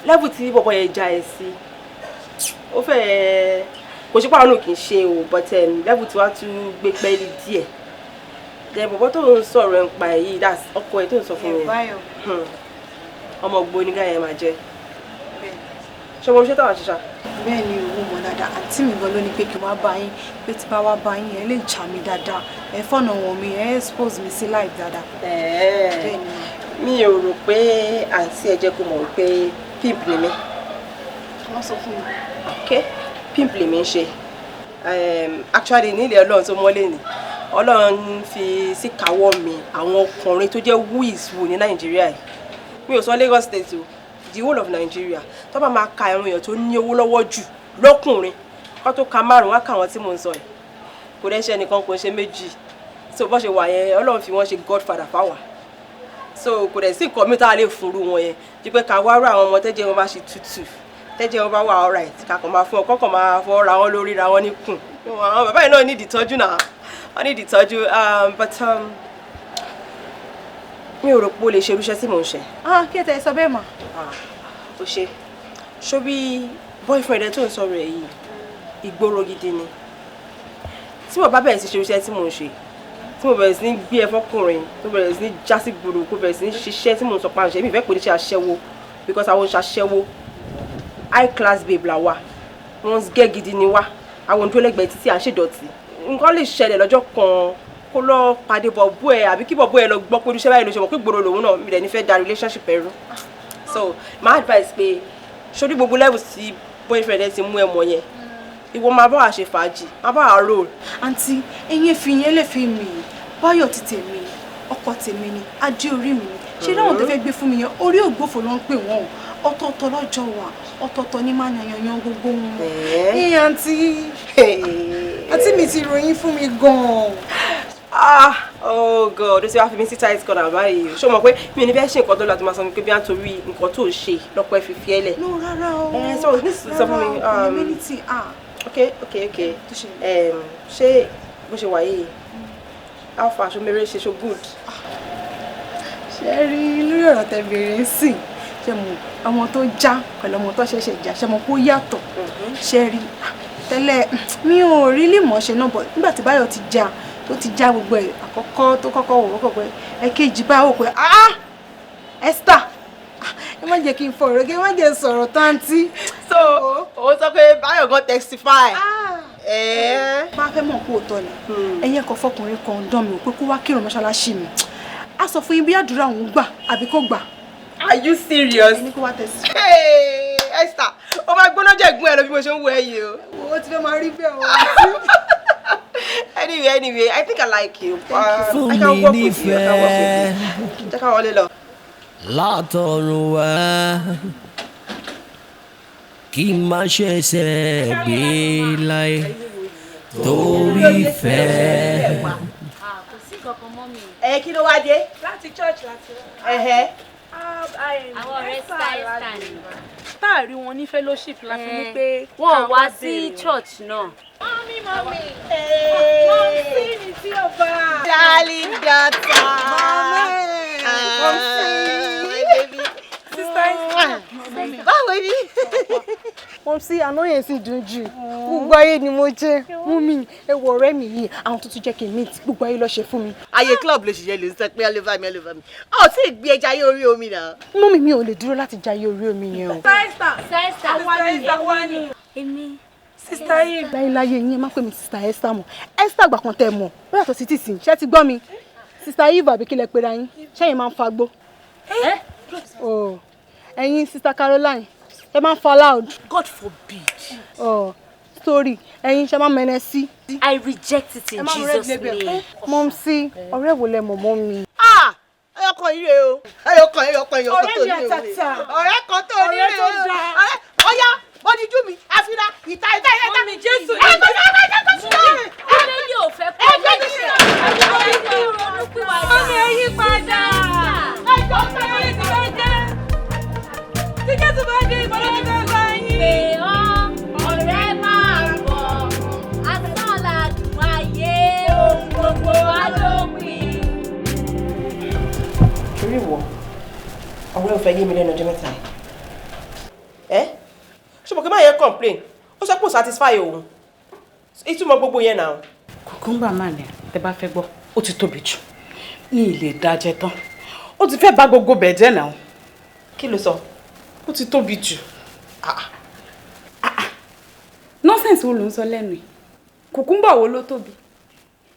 level tí bọ̀bọ̀ yẹn já ẹ sí, ó fẹ́ kò ṣe pàrọ̀ náà kì í ṣe o, but level tí wàá tún gbé pẹ́ẹ́lí díẹ̀. Then bọ̀bọ̀ tó ń sọ̀rọ̀ ẹ̀ ń pa ẹ̀ yìí, that's ọkọ ẹ̀ tó ń sọ fún mi. Báyọ̀. Ọmọ ògbóni guy yẹn máa jẹ́. Ṣé ọmọ iṣẹ́ táwọn ṣiṣà? Bẹ́ẹ̀ ni, òun mọ̀ dáadáa. Àǹtí mi gan ló ní pé kí n wá bá yín, pé tí bá wá bá yín, ẹ lè jà mí dáadáa, ẹ fọ̀nà wọ̀n mi, ẹ expose mi sí life dáadáa. Bẹ́ẹ̀ ni. Mi ò rò pé àǹtí ẹ jẹ́ kó mọ̀ wípé pimp ni mí. Wọ́n sọ fún mi. Ok, pimp lèmi ń ṣe. Actually, nílẹ̀ Ọlọ́run tó mọ́lé ni Ọlọ́run fi síkàwọ́ mi àwọn ọkùnrin tó jẹ́ who is who ní Nàìjíríà yìí. Mi ò sọ Lagos State o, the whole of Nigeria. Tó bá máa ka àwọn èèyàn tó ní owó lọ́wọ́ jù lọ́kùnrin, kó tó ka márùn-ún wá kà wọ́n tí mò ń sọ yìí. Kò dẹ́ ṣe ẹnìkan, kò ń ṣe méjì. So bó ṣe wà yẹn, Ọlọ́run fi wọ́n ṣe godfather fáwa, so kò dẹ̀ sí nǹkan mi tá a lè fúnru wọn yẹn ju pé ká wá rú àwọn ọmọ tẹ́jẹ́ wọn bá ṣe tútù, tẹ́jẹ́ wọn bá wà alright, ká kàn máa fún ọ kọ́kàn máa fọ́ ra wọn lórí, ra wọn níkùn. Àwọn bàbá yìí náà need ìtọ́jú náà, wọ́n need ìtọ́jú, but mi ò rò pé o lè ṣe irúṣẹ́ tí mò ń ṣe. Ah, kí ẹ tẹ̀ sọ bẹ́ẹ̀ mà. Ó ṣe ṣó bí boyfriend ẹ tó ń sọ̀rọ̀ ẹ̀ yìí, ìgboro gidi ni. Tí mo bá bẹ̀rẹ̀ sí ṣe irúṣẹ́ tí mò ń ṣe, tí mo bẹ̀rẹ̀ sí ní gbé ẹ fọkùnrin tó bẹ̀rẹ̀ sí ní já sí gbòòrò, kó bẹ̀rẹ̀ sí ní ṣiṣẹ́ tí mò ń sọ pa ń ṣe, mi ìfẹ́ pè ní ṣe aṣẹ́wó, because àwọn ṣaṣẹ́wó, high class babe là wà, wọ́n gẹ́ gidi ni wá. Àwọn òǹdó lẹ́gbẹ̀ẹ́ títí à ń ṣèdọ̀tí. Nǹkan lè ṣẹlẹ̀ lọ́jọ́ kan, kó lọ pàdé bọ̀bú ẹ, àbí kí bọ̀bú ẹ lọ gbọ́ pé irúṣẹ́ báyìí ló ṣe, mọ̀ pé gbòòrò lòun náà, mi dẹ̀ ní fẹ́ da relationship ẹrú. So my advice pé sórí gbogbo level tí boyfriend ẹ ti mú ẹ mọ̀ yẹn, ìwọ máa bá wa ṣe fàájì, máa bá wa roll. Àǹtí, ẹ̀yin fi yẹn lè fi mi. Báyọ̀ ti tèmi, ọkọ tèmi ni, adé orí mi ni. Ṣé láwọn tó fẹ́ gbé fún mi yẹn, orí ògbófò ló ń pè wọ́n o. Ọ̀tọ̀ọ̀tọ̀ lọ́jọ́ wà, ọ̀tọ̀ọ̀tọ̀ ní máa yan yan gbogbo wọn. Ẹ àǹtí, àǹtí mi ti ròyìn fún mi gan-an. Ah, oh God, ó ti wá fi mí sí tight corner báyìí. Ṣé o mọ̀ pé mi ò ní fẹ́ ṣe nǹkan tó lọ àti máa sọ mi pé bí wọ́n torí nǹkan tó ṣe lọ́pọ̀ ẹ fi fi ẹ́ lẹ̀? No, rárá o. Ẹ sọ ní sọ fún mi. Rárá o, community, ah. Ok, ṣé bó ṣe wà yìí, how far, ṣo mèrè ṣe, ṣo good? Ṣe rí lórí ọ̀rọ̀ tẹ bèrè ń sìn, ṣe mọ̀ ọmọ tó já pẹ̀lú ọmọ tó ṣẹ̀ṣẹ̀ já, ṣe mọ̀ kó yàtọ̀? Ṣe rí tẹ́lẹ̀, mi ò rí lè mọ̀ ṣe náà bọ̀. Nígbà tí Báyọ̀ ti já, tó ti já gbogbo ẹ̀, àkọ́kọ́ tó kọ́kọ́ wò wọ́pọ̀ pé ẹ̀kejì báyìí wò pé, ah, Esther, ẹ má jẹ́ kí n fọ̀rọ̀, kí ẹ má jẹ́ sọ̀rọ̀ táǹtí. So òun sọ pé Báyọ̀ gan testify. Bá a fẹ́ mọ̀ pé òótọ́ ni, ẹ̀yin ẹ̀kọ́ fọkùnrin kan dán mi ò pé kó wá kírun mọ́ṣáláṣí mi, á sọ fún yín bí àdúrà òun gbà àbí kò gbà. Are you serious? Ẹni kó wá tẹ̀sí. Hey, Esther, ó máa gbóná jẹ́ ẹ̀gbọ́n ẹ lọ bí mo ṣe ń wo ẹ yìí o. Ó ti fẹ́ máa rí bẹ́ẹ̀ o. Anyway, I think I like you. Fún I can mi work with you. I can work with you. Jẹ́ ká wọlé lọ. Látọ̀run wá, kí n má ṣẹ̀ṣẹ̀ gbé láyé torí ìfẹ́. Kò sí kankan mọ́ mi. Ẹ kí ló wá dé? Láti church láti wá. Àwọn ọ̀rẹ́ Esther ni. Tá a rí wọn ní fellowship la fi ní pé Wọn ká wá sí béèrè wọn. Church náà. Mummy, mummy. Mumsy mi tí ó bá. Darling daughter. Mumsy. Sister. Báwo ni? Mumsy, àná yẹn sì dùn jù. Gbogbo ayé ni mo jẹ́. Mummy, ẹ wo ọ̀rẹ́ mi yìí, àwọn tó tún jẹ́ kí n meet, gbogbo ayé ló ṣe fún mi. Ayé club ló ṣiṣẹ́ ló ń sọ pé all over me, all over me. Ó tí ì gbé ẹja ayé orí omi náà. Mummy, mi ò lè dúró láti jayé orí omi yẹn o. Sister. Sister. Àwa ni, àwa ni. Èmi. Sister yìí. Láyéláyé yín, ẹ má pè mí Sister Esther mọ́. Esther àgbà kan tẹ mọ̀, ó yàtọ̀ sí tìsín. Ṣé ti gbọ́ mi? Sister Eve àbí kí lẹ pera yín? Ṣẹ́yìn máa ń fagbó? Oh, ẹ̀yin Sister Caroline. Ẹ máa ń fa loud. God forbid. Oh, sorry, ẹ̀yin ṣe máa ń mẹ́nẹ sí. I reject it in Jesus' name. Mọ́mísí, ọ̀rẹ́ wo lẹ mọ̀ mọ́ mi? Ẹyọkan yìí rè o. Ẹyọkan, ẹyọkan, ẹyọkan Ọ̀rẹ́ tó mi ní o. àtàtà. Ọ̀rẹ́ kan tó ní Ọ̀rẹ́ rè tó o. dáa. Ọ̀rẹ́ ọ̀yá bọ́díjú mi àfihàn ìta ìta ìta. Mọ́mí, Jésù ní. Ẹ gbọ́dọ̀ ẹ gbọ́dọ̀ ẹ gbọ́dọ̀. Bíbélì ò fẹ́ kó lẹ́sẹ̀. Àwọn ẹni ronúpìwàdà. Mọ́mí, ẹ yí padà. Ẹ jọ sáré Tí Jésù bá dé, tí Jésù bá dé, ìbọn ti fẹ́ bá yín. Pè ọ́, ọ̀rẹ́ máa bọ̀. Asán làdùn ayé, ohun gbogbo á lópin. Torí ìwọ, ọ̀rẹ́ ò fẹ́ yé mi lẹ́nu ọjọ́ mẹ́ta yìí. Ẹ́ ṣé mo kí n má yẹ complain? Ó sọ pé kò satisfy òun. Ìtumọ̀ gbogbo yẹn náà. Cucumber máa ní tẹ bá fẹ́ gbọ́, ó ti tóbi jù ní ilé ìdájẹ́ tán, ó ti fẹ́ bà gbogbo bẹ̀ jẹ́ náà. Kí ló sọ? Ó ti tóbi jù. Nonsense wo ló ń sọ lẹ́nu yìí? Cucumber wo ló tóbi?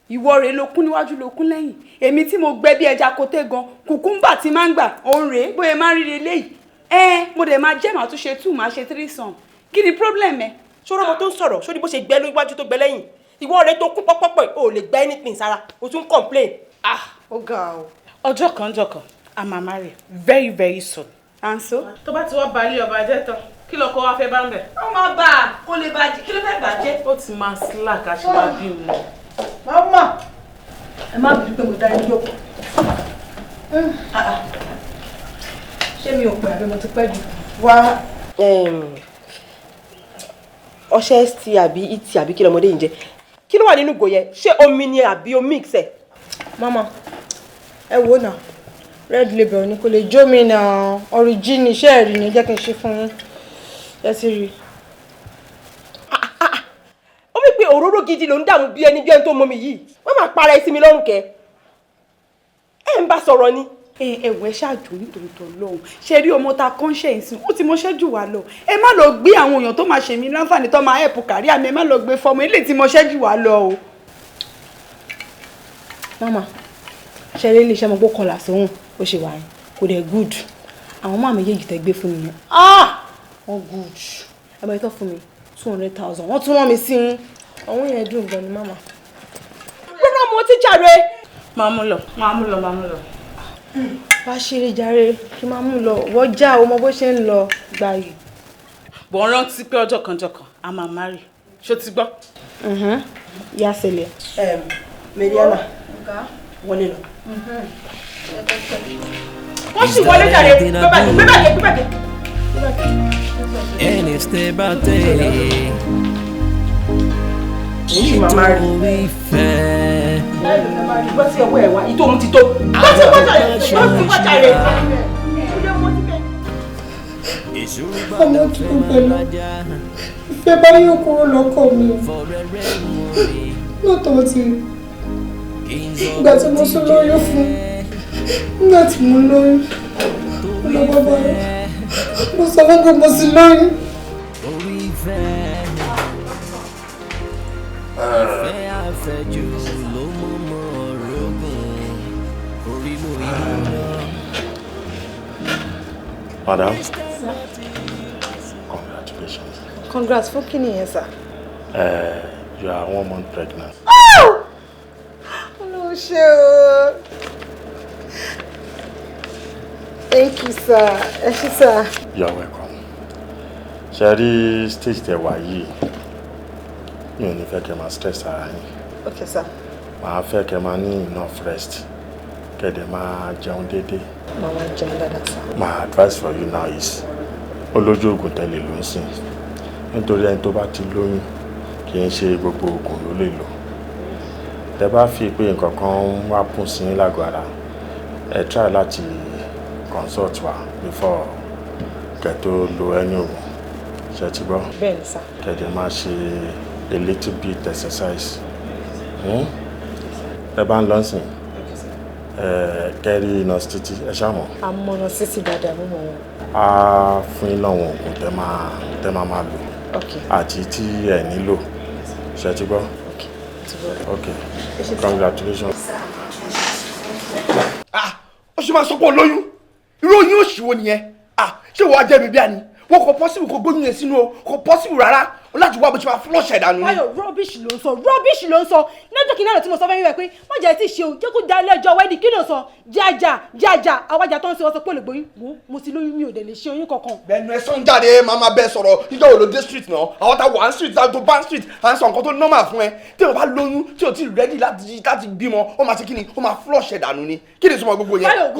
Ìwọ rèé ló kún níwájú, ló kún lẹ́yìn. Èmi tí mo gbẹ bí ẹja koté gan, cucumber ti máa ń gbà òun rèé bóyá máa ń rí eléyìí. Ẹ mo dẹ̀ máa jẹ́, màá tún ṣe two, màá ṣe three sum. Kí ni problem ẹ? Ṣé ọmọ tó ń sọ̀rọ̀ ṣó ní bó ṣe gbẹ lójú tó gbẹ lẹ́yìn? Ìwọ rẹ tó kún pọ́pọ́pọ́, o ò lè gbẹ anything sára, o tún complain. Ah, ó ga o. Ọjọ́ kan ọjọ́ kan, a máa marry very very soon. And so? Tó bá ti wá balẹ̀ ọba jẹ́ tán, kí lọkọ wa fẹ́ bá ń bẹ̀? Ó máa bà á, kó lè bàjẹ́, kí ló fẹ́ bàjẹ́? Ó ti máa slack, a ṣe máa bímọ. Mama, ẹ má bínú pé mo dá yín jókòó. Ṣé mi ò pẹ́ àbí mo ti pẹ́ jù? Wá, ọṣẹ st àbí et àbí kí lọmọdé yìí ń jẹ? Kí ló wà nínú ìgò yẹn? Ṣé omi ni àbí o mix ẹ? Mama, ẹ wò náà, red label ni, kò lè jó mi náà, origin iṣẹ́ ẹ̀rí ni, jẹ́ kí n ṣe fún yín. Ẹ ti rí. Ó mi pé òróró gidi ló ń dààmú bí ẹni tó mọ mi yìí. Wọ́n máa para ẹ sí mi lọ́rùn kẹ́. Ẹ ń bá sọ̀rọ̀ ni. Ẹ ẹwẹ ṣáàjò nítorí tó lóhùn ṣe rí ọmọ ta conscience, ó ti mọṣẹ́ jù wá lọ. Ẹ má lọ gbé àwọn èèyàn tó máa ṣe mí láǹfààní, tó máa help kárí àmì, ẹ má lọ gbé fọmọ ilé tí mọṣẹ́ jù wá lọ o. Mama, ṣe rí iléeṣẹ́ mọ̀ pé kọlà sóhùn ó ṣe wà yẹn kò dẹ̀ good. Àwọn máa méjèèjì tẹ́ gbé fún mi yẹn, ah, wọ́n good. Ẹ bá yẹ tó fún mi 200,000, wọ́n tún rán mi sí yín. Ọ̀hún yẹn dùn gan ni, mama. Rárá, mo ti jàre. Máa mú lọ, máa mú lọ, máa mú lọ. Wá ṣeré jàre, kí máa mú lọ, wọ́n já o mọ bó ṣe ń lọ gbà yìí. Bọ̀ rántí pé ọjọ́ kan ọjọ́ kan a máa marry, ṣó ti gbọ́? Yá sẹlẹ̀. Mariana, wọlé lọ. Wọ́n sì wọlé jàre, gbé bàgẹ́, gbé bàgẹ́, gbé bàgẹ́. En este bate nítorí ìfẹ́. Gbọ́ sí ọwọ́ ẹ̀ wá, ìtò òun ti tó. Gbọ́ sí wájà rẹ̀, gbọ́ sí wájà rẹ̀. Ọmọ tuntun pẹ̀lú ìfẹ́ bá yóò kúrò lọ́kọ̀ mi lọ́tọ̀ tí ìgbà tí mo sún lóyún fún, nígbà tí mo lóyún, mo lọ bá báyọ̀, mo sọ fún pé mo sì lóyún. Ìfẹ́, ìfẹ́ àfẹ́jù ló mú mọ́ orogún orí ló yí lọ. Madam, congratulations. Congrats fún kí nìyẹn, sir? You are 1 month pregnant. Olóhùn ṣe o. Thank you, sir. Ẹ ṣé, sir. You are welcome. Ṣé rí stage tẹ́ wà yìí, mi ò ní fẹ́ kẹ́ máa stress ara yín. Okay, sir. Màá fẹ́ kẹ́ máa ní enough rest, kẹ́ dẹ̀ máa jẹun déédéé. Màmá jẹun dáadáa, sir. My advice for you now is, olójú oògùn tẹ́lẹ̀ ló ń sìn, nítorí ẹni tó bá ti lóyún, kì í ṣe gbogbo oògùn ló lè lò. Tẹ́ bá fi pé nǹkan kan ń wá kún sí yín lágọ̀ọ́ ara, ẹ try láti consult wa before kẹ́ tó lo any oògùn. Ṣé ti gbọ́? Bẹ́ẹ̀ni, sir. Kẹ́ dẹ̀ máa ṣe a little bit exercise. Tẹ́ bá ń lọ sìn, ẹ kẹ́rí nurse Títí, ẹ ṣáà mọ̀. Àmọ̀nà sísì dáadáa, mo mọ̀ wọn. Á fún yín láwọn oògùn tẹ́ máa lò àti tí ẹ nílò. Ṣé ti gbọ́? Ti gbọ́. Ok, congratulations. Ó ṣe máa sọ pé ó lóyún? Irú oyún òṣìwò nìyẹn? Ah, ṣé wàá jẹ́ mi bí àní Wọ́n kò possible kò gbóyún yẹn sínú o, kò possible rárá. O láti wá bó ṣe máa flush ẹ̀ dànù ni. Báyọ̀, rubbish ló ń sọ, rubbish ló ń sọ. Lọ́jọ́ kìíní àná tí mo sọ fẹ́ yín rẹ̀ pé má jẹ́ tí ì ṣe o, jẹ́ kó da ilé ẹjọ́ wedding, kí ló sọ? Jájà jájà, àwájà tó ń ṣe wọ́n sọ pé olùgbòyún. Mo ti lóyún, mi ò dẹ̀ lè ṣe oyún kankan. Bẹ́ẹ̀ni ẹ sọ́n jáde, máa ma bẹ́ẹ̀ sọ̀rọ̀ níjọ́ wo ló dé street náà. Àwọn tá wà ń street, tá tó bá ń street, à ń sọ nǹkan tó normal fún ẹ. Tí o bá lóyún, tí o ti ready láti bímọ, ó máa ṣe kí ni? Ó máa flush ẹ̀ dànù ni. Kí ni ìtumọ̀ gbogbo yẹn? Báyọ̀,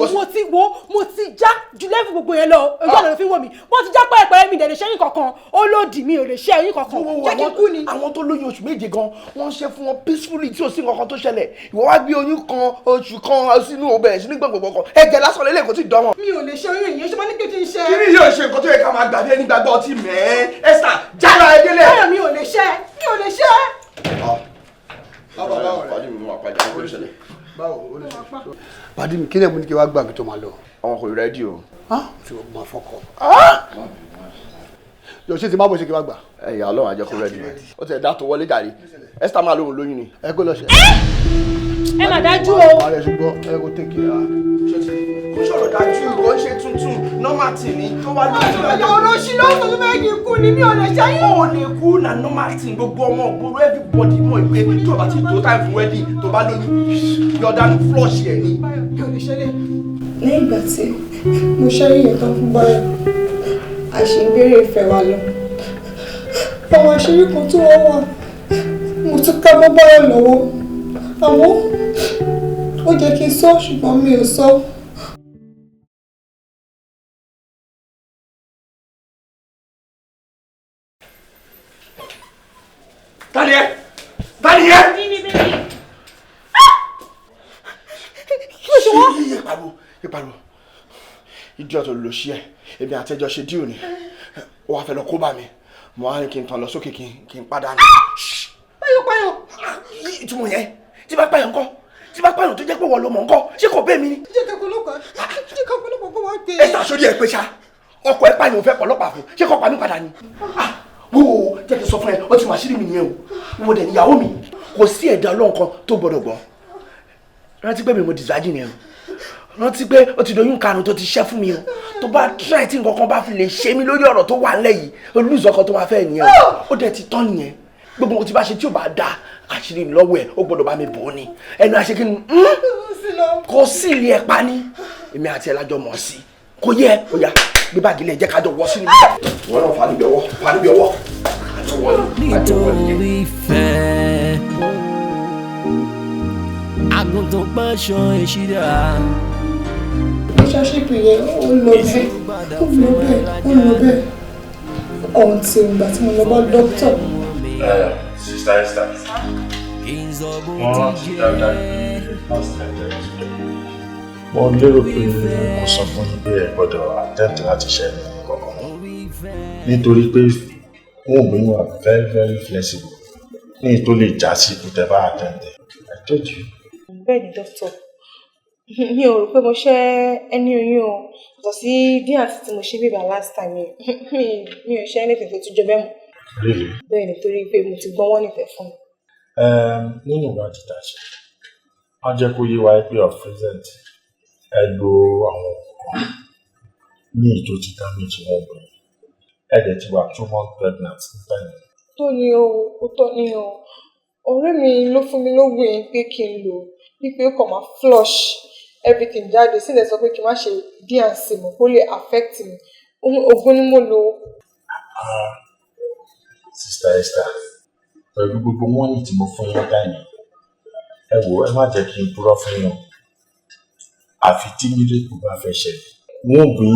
mo ti já ju level gbogbo yẹn lọ. Ojú ọ̀nà ló fi wò mí. Mo ti já pẹ́ẹ́pẹ́ẹ́, mi dẹ̀ lè ṣe oyún kankan. Ó lòdì, mi ò lè ṣe oyún kankan. Jẹ́ kí n kú ni. Àwọn tó lóyún oṣù 7 gan, wọ́n ṣe fún wọn peacefully tí ò sí nǹkan tó ṣẹlẹ̀. Ìwọ wá gbé oyún kan oṣù kan sínú ọbẹ̀ sínú gbọ̀ngbọ̀ngbọ̀ kan. Ẹ̀jẹ̀ lásán lélẹ̀ kò tí ì dánwọ̀n. Mi ò lè ṣe oyún ìyẹn, ṣé mo ní kí n ṣe. Kí ni yóò ṣe nǹkan tó yẹ ká máa gbà bí ẹni gbàgbọ́ ọtí mẹ́ẹ́? Esther, jára ẹ délẹ̀. Báyọ̀, mi ò lè ṣe, mi ò lè ṣe. Pàdé mi, kí ni mo ní kí wàá gbà kí tó máa lọ. Àwọn kò rẹ́dí o. Ṣé o máa fọkọ? Yọ ṣé ti má bọ̀ ṣe kí wàá gbà. Ẹ̀yà Ọlọ́run àjẹkù rẹ́dí. Ó ti ẹ̀ dá tó wọlé jàre. Esther máa lóhun lóyún ni. Ẹ kó lọ ṣe. Ẹ mà dájú o. Ààrẹ ṣùgbọ́n ẹ kó tèkì ẹ. Kò sọ̀rọ̀ dájú, kò ń ṣe tuntun, normal thing ni tó wá lóyún. Ọ̀rọ̀ olóṣì ló ń sọ fún mi kí n kú ni, mi ò lè ṣe yín. Ó lè kú na normal thing, gbogbo ọmọ ògbóró everybody mọ̀ pé tó bá ti tó time fún wedding tó bá lóyún yọ dànù flush ẹ̀ ni. Mi ò lè ṣe lé. Lẹ́yìn ìgbà tí mo ṣẹ́yìn yẹn tán fún Báyọ̀, a ṣì ń béèrè ìfẹ́ wa lọ. Àwọn àṣírí kan tó wọ́n wà, mo tún ká mọ́ Báyọ̀ lọ́wọ́. Àmọ́ ó jẹ́ kí n sọ, ṣùgbọ́n mi ò sọ. Tani ẹ? Tani ẹ? Kí ló ṣe wọ́n? Yé pariwo, yé pariwo. Idiot olóṣì ẹ, èmi àtẹjọ ṣe díò ni. Ó wá fẹ́ lọ kó bá mi. Mo wá ní kí n tàn lọ sókè kí n padà ní. Báyọ̀ payọ̀. Ìtumọ̀ yẹn, tí bá pààyàn ńkọ́? Tí bá pààyàn tó jẹ́ pé wọ́n ló mọ̀ ńkọ́? Ṣé kò bẹ́ẹ̀ mi ni? Jẹ́ ká ọlọ́pàá, jẹ́ ká ọlọ́pàá kó wá gbé. Ẹ ṣàṣorí ẹ pé ṣá, ọkọ̀ ẹ pààyàn ò fẹ́ pọ̀lọ́pàá fún, ṣé kò pa mí padà ni? Wo jẹ́ kí n sọ fún ẹ, ó ti mọ àṣírí mi nìyẹn o. Wo dẹ̀ níyàwó mi, kò sí ẹ̀dá Ọlọ́run kan tó gbọ́dọ̀ gbọ́. Rántí pé mi mo dìsájì ni ẹ o. Rántí pé ó ti doyún karùn-ún tó ti ṣẹ́ fún mi o. Tó bá try tí nǹkan kan bá fi lè ṣe mí lórí ọ̀rọ̀ tó wà ńlẹ̀ yìí, olùsọ̀kan tó máa fẹ́ nìyẹn o. Ó dẹ̀ ti tán nìyẹn. Gbogbo nǹkan tí bá ṣe tí ò bá da àṣírí mi lọ́wọ́ ẹ̀, ó gbọ́dọ̀ bá mi bò ó ni. Ẹnu àṣekí ni kò sí ilé ẹ̀ pa ní. Èmi àti ẹ̀ lájọ mọ̀ sí. Kò yẹ, ó yá, gbé báàgì lẹ̀ jẹ́ kájọ wọ́ sínú. Ìwọ náà fà níbi ọwọ́, fà níbi ọwọ́. Nítorí ìfẹ́ àgùntàn pàṣọ ìṣídà. Relationship yẹn ó lọ bẹ́ẹ̀, ó lọ bẹ́ẹ̀, ó lọ bẹ́ẹ̀. Until ìgbà tí mo lọ bá dókítà. Sister Esther, wọ́n rántí dáadáa ní last time there was mo lérò pé mo sọ fún yín pé ẹ gbọ́dọ̀ attempt láti ṣe ẹni kankan mọ́ nítorí pé wọn ò bí wà very very flexible ní tó lè já sí ikú tẹ́ bá attempt ẹ. I told you. Bẹ́ẹ̀ ni dókítà, mi ò rò pé mo ṣẹ́ ẹni oyún o, yàtọ̀ sí díẹ̀ àti tí mo ṣe bíbá last time yẹn, mi ò ṣe anything tó tún jọ bẹ́ẹ̀ mọ́. Really? Bẹ́ẹ̀ ni, torí pé mo ti gbọ́n wọ́n nífẹ̀ẹ́ fún mi. Nínú ìwádìí tá a ṣe, wọ́n jẹ́ kó yé wa pé of present ẹ lo àwọn nǹkan ní ìjó ti damage wọn bẹ̀rẹ̀. Ẹ dẹ̀ ti wà 2 months pregnant nígbà yẹn. Tó ni o, ó tọ́ ni o. Ọ̀rẹ́ mi ló fún mi lóògùn yẹn pé kí n lò wípé ó kàn máa flush everything jáde sílẹ̀, sọ pé kí n má ṣe D&C mọ́ kó lè affect mi. Ògùn ni mo lò. Sister Esther, pẹ̀lú gbogbo wọ́nì tí mo fún yín dáìní, ẹ wò ẹ má jẹ́ kí n purọ́ fún yín o. Àfi tí mílíkù bá fẹ́ ṣẹlẹ̀, wọ́n bí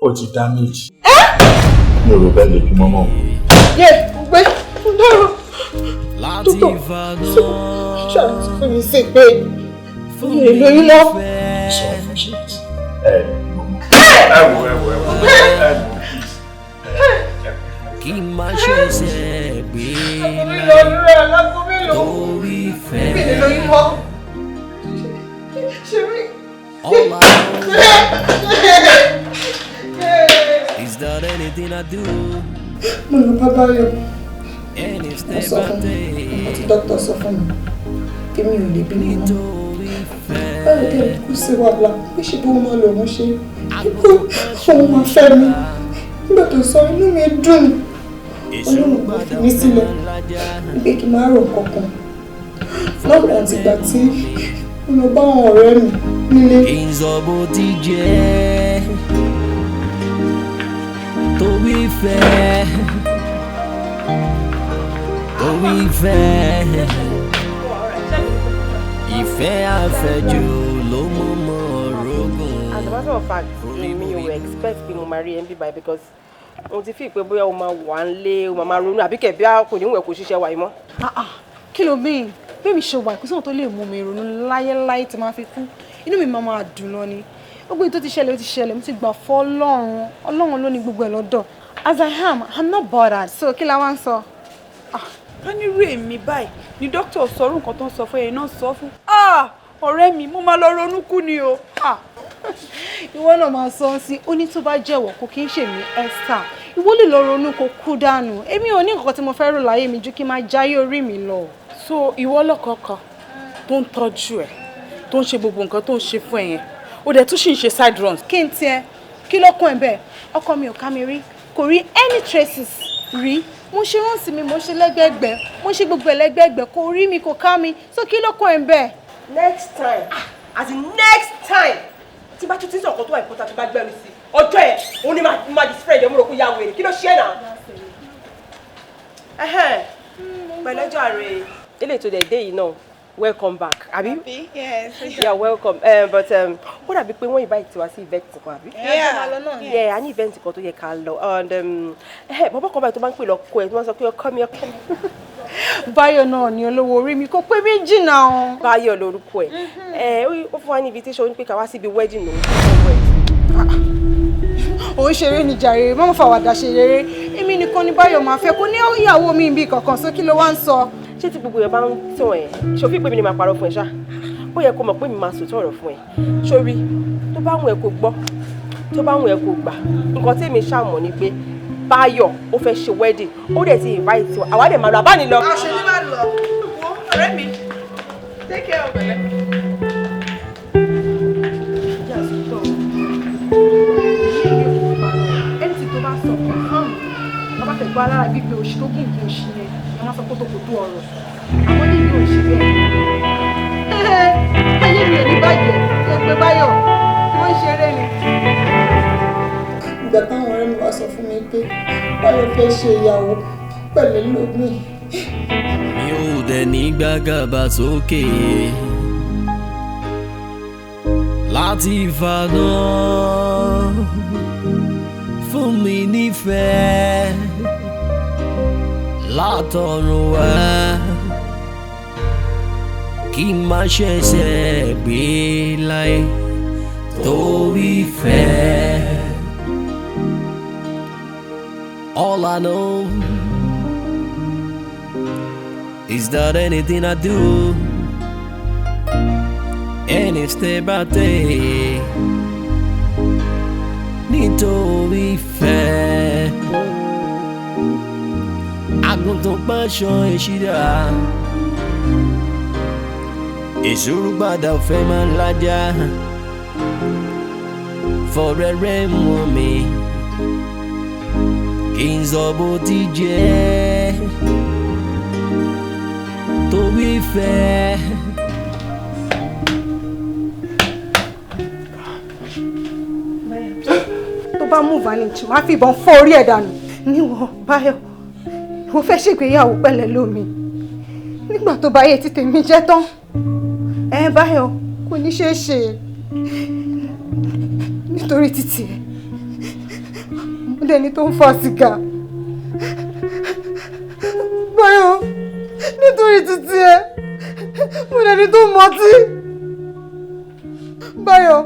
ó ti damage. Mi ò rò bẹ́ẹ̀ lè bímọ mọ́. Yé, gbé, mo dárò. Dókítà, ṣáà ti fún mi sí pé mi ò lè lóyún mọ́. So unfortunate. Ẹ ẹ wò ẹ wò ẹ wò ẹ wò please. Kí n má ṣe ṣe gbé láì torí ìfẹ́. Mi ò lè lóyún mọ́. Ṣé mi? All I know is that anything I do, Mo lọ bá Báyọ̀. any Mo step sọ I fún mi, take, àti dókítà sọ fún mi pé mi ò lè bímọ mọ́. Báyọ̀ dẹ̀ kú sí wàhálà, pé ṣe bí wọ́n máa lòun ṣe, pé òun máa fẹ́ mi, Nígbà tó sọ, inú mi dùn. Ọlọ́run kò fi mí sílẹ̀ pé kí n má rò kankan. Lọ́pọ̀ àtìgbà tí mo lọ bá àwọn ọ̀rẹ́ mi nílé. Kí n sọ bó ti jẹ́ torí ìfẹ́, torí ìfẹ́, ìfẹ́ àfẹ́jù ló mú mọ́ rogún. As a matter of fact, mi ò expect pé mo máa rí ẹ ń bí báyìí because mo ti fi pé bóyá o máa wà ń lé, o máa ronú, àbí kẹ̀ bí a kò ní wẹ̀ kó ṣiṣẹ́ wa yìí mọ́. Kí ló mean? Bí mi ṣe wà, kò sóhun tó lè mú mi ronú láyéláyé tí máa fi kú. Inú mi máa máa dùn lọ ni. Gbogbo èyí tó ti ṣẹlẹ̀, ó ti ṣẹlẹ̀, mo ti gbà fọ́ Ọlọ́run. Ọlọ́run ló ní gbogbo ẹ̀ lọ́dọ̀. As I am, I'm not bothered. So kí la wá ń sọ? Ká ní irú èmi báyìí ni dókítà sọ orú nǹkan tó ń sọ fún ẹ̀yin náà sọ fún. Ọ̀rẹ́ mi, mo máa lọ ronú kú ni o. Ìwọ náà máa sọ ọ́ sí, ó ní tó bá jẹ́wọ́ kó kí n ṣèmi Esther. Ìwọ lè lọ ronú kó kú dànù. Èmi ò ní nǹkan tí mo fẹ́ rò láyé mi ju kí n máa jáyé orí mi lọ. So ìwọ lọ́kọ̀ọ̀kan tó ń tọ́jú ẹ̀, tó ń ṣe gbogbo nǹkan tó ń ṣe fún ẹ yẹn, ó dẹ̀ tún sì ń ṣe side runs. Kí n tiẹ̀, kí ló kún ẹ bẹ́ẹ̀? Ọkọ mi ò ká mi rí, kò rí any traces rí. Mo ṣe rántí mi, mo ṣe lẹ́gbẹ̀ẹ́gbẹ́, mo ṣe gbogbo ẹlẹ́gbẹ̀ẹ́gbẹ́, kò rí mi, kò ká mi. So kí ló kún ẹ bẹ́ẹ̀? Next time, as in next time, tí bá tún ti sọ̀kan tó wà important tó bá gbẹ́nu sí, ọjọ́ ẹ̀ òun ni máa disfriend ẹ̀, mo rò pé ya wèrè, kí ló ṣe é náà? Pẹ̀lẹ́jọ́ ààrẹ ilé ètò dẹ̀ dé yìí náà, welcome back, àbí? Yes. Yeah, welcome. But ó dàbí pé wọ́n invite wa sí event kan, àbí? Yeah. Yeah, a ní event kan tó yẹ ká lọ. And bọ́bọ́ kan báyìí tó máa ń pè lọ́kọ ẹ̀ tó máa ń sọ pé ọkọ mi, ọkọ mi. Báyọ̀ náà ni olówó orí mi, kò pé méjì náà. Báyọ̀ lorúkọ ẹ̀. Ó fún wa ní invitation, ó ní pé ká wá síbi wedding òun. Ò ń ṣeré ní jàre, má fàwàdà ṣe rere. Èmi nìkan ni Báyọ̀ máa fẹ́, kò ní ìyàwó mi bí kankan, so kí ló wá ń sọ? Ṣé tí gbogbo yẹn bá ń tàn ẹ́, ṣòfin pé mi ni màá parọ́ fún ẹ ṣá? Ó yẹ kó mọ̀ pé mi máa sòótọ́ ọ̀rọ̀ fún ẹ. Sórí, tó bá wùn ẹ́ kó gbọ́, tó bá wùn ẹ́ kó gbà, nǹkan tí èmi ṣàmọ̀ ni pé Báyọ̀ ó fẹ́ ṣe wedding, ó dẹ̀ ti invite wa, àwa dẹ̀ máa lọ, àbá ni lọ. Àṣẹ ni máa lọ. Wo ọ̀rẹ́ mi, take care of ẹ. Ẹni tí tó bá sọ confirm, bàbá tẹ̀ gbọ́ alára gbígbé òṣì tó gùn kí òṣì yẹn, ẹ má sọ kótókótó ọ̀rọ̀. Àmọ́ ní ìlú òṣì bẹ́ẹ̀. Ayé mi ò ní bàjẹ́, ẹ pé Báyọ̀, wọ́n ń ṣeré ni. Ìgbà táwọn ọ̀rẹ́ mi wá sọ fún mi pé Báyọ̀ fẹ́ ṣe ìyàwó pẹ̀lú ẹlòmíì. Mi ò dẹ̀ ní gbàgàbà sókè láti fàdán fún mi nífẹ̀ẹ́ látọ̀run wá, kí n má ṣẹ̀ṣẹ̀ gbé láyé torí ìfẹ́. All I know is that anything I do, any step I take, nítorí ìfẹ́. Àgùntàn pàṣọ ìṣídà, ìṣòro gbàdá ọ̀fẹ́ máa ń lájà, fọ̀rẹ́rẹ́ mọ́ mi, kí n sọ bó ti jẹ́ torí ìfẹ́. Tó bá mú vantage, máa fi ìbọn fọ́ orí ẹ̀ dànù. Níwọ̀ Báyọ̀, mo fẹ́ ṣègbéyàwó pẹ̀lẹ́ lómi. Nígbà tó bá yẹ ti tèmi jẹ́ tán, ẹ Báyọ̀ kò ní ṣeé ṣe nítorí títì ẹ̀. Mo dẹni tó ń fa sìgá. Báyọ̀, nítorí títì ẹ̀, mo dẹni tó ń mọtí. Báyọ̀,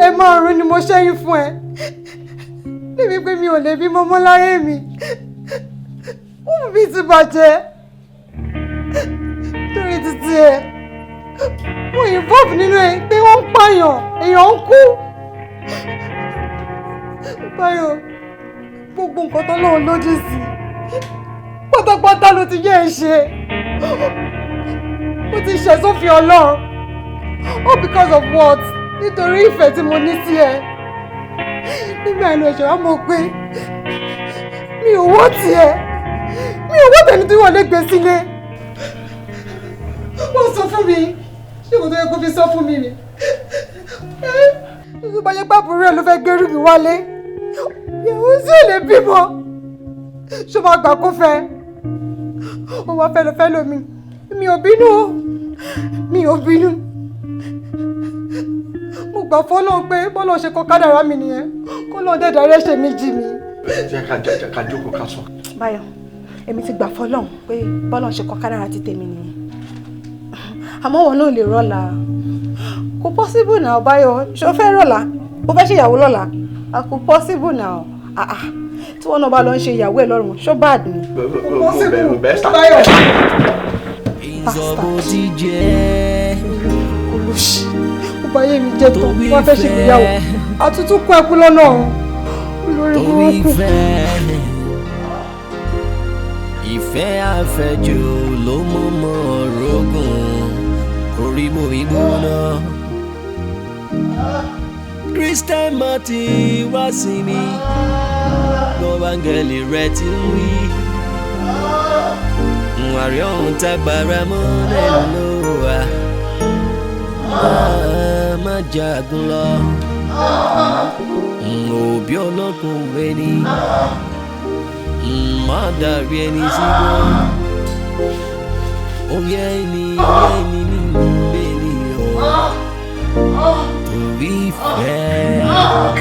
ẹ márùn-ún ni mo ṣẹ́yìn fún ẹ. Débi pé mi ò lè bímọ mọ́ láyé mi. Ó mi ti bàjẹ́. Torí títí ẹ, mo involve nínú ẹ pé wọ́n ń pààyàn, èèyàn ń kú. Báyọ̀, gbogbo nǹkan tọ́lọ́run lójú sí pátápátá ló ti yẹ ẹ ṣe. Ó ti ṣẹ̀ sófin Ọlọ́run. All because of what? Nítorí ìfẹ́ tí mo ní sí ẹ. Nígbà ẹnu ẹ̀ṣẹ̀ wá mọ̀ pé Mi ò wọ́ tiẹ̀, mi ò wọ́ tẹni tí wọ́n lè gbé sílé. Wọ́n sọ fún mi, ṣé kò tó yẹ kó fi sọ fún mi ni? Tó bá yẹ pé àbúrò ẹ̀ ló fẹ́ gbérù mi wálé, ìyàwó sí ò lè bímọ. Ṣó máa gbà kó fẹ́? Ó wá fẹ́ lọ fẹ́ lómi. Mi ò bínú, mi ò bínú. Mo gbà fọ́lọ́run pé bọ́lọ́run ṣe kọ kádàrá mi nìyẹn, kọ́lọ́run dẹ̀ dárí ẹ̀ṣẹ̀ mi jì mí. Jẹ́ ká jókòó ká sọ. Báyọ̀, èmi ti gbà fọ́lọ́run pé bọ́lọ́run ṣe kọ kádàrá ti tèmi nìyẹn. Àmọ́ wọn náà lè rọ́lá. Kò possible now, Báyọ̀. Ṣé o fẹ́ rọ́lá? O fẹ́ ṣe ìyàwó lọ́la? Kò possible now. Tí wọ́n náà bá lọ ń ṣe ìyàwó ẹ̀ lọ́rùn, ṣó bad ni? Kò possible, Báyọ̀. Olóṣì, ó bá yé mi jẹ́ tán, wọ́n fẹ́ ṣègbéyàwó. Àtútù kún ẹkú lọ́nà ọ̀hún. Olórí burúkú. Ìfẹ́ àfẹ́jù ló mú mọ́ rògùn orí bomi gbóná. Christian Martin wá sí mi, gbọ́bángẹ́lì rẹ̀ ti ń wí. Àrí ọ̀hún tágbára mọ́lẹ̀ ló wà. Má jagun lọ. Òbí ọlọ́kùnrin ni. Má dàrí ẹni sígbó. Oyè ẹni nínú bẹ́ẹ̀ni ọ̀. Torí ìfẹ́.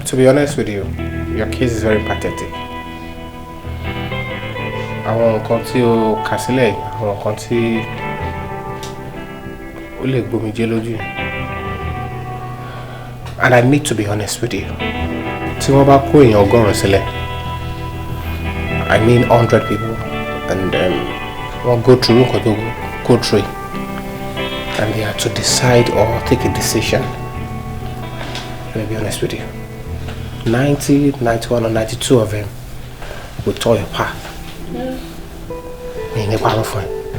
To be honest with you, your case is very pathetic. Àwọn nǹkan tí o kà sílẹ̀, àwọn nǹkan tí ó lè gbomijé lójú. And I need to be honest with you. Tí wọ́n bá kó èèyàn 100 sílẹ̀, I mean 100 people, and wọ́n go through nǹkan tó go through, and they are to decide or take a decision. Let me be honest with you. 90, 91 or 92 of them will tour your path.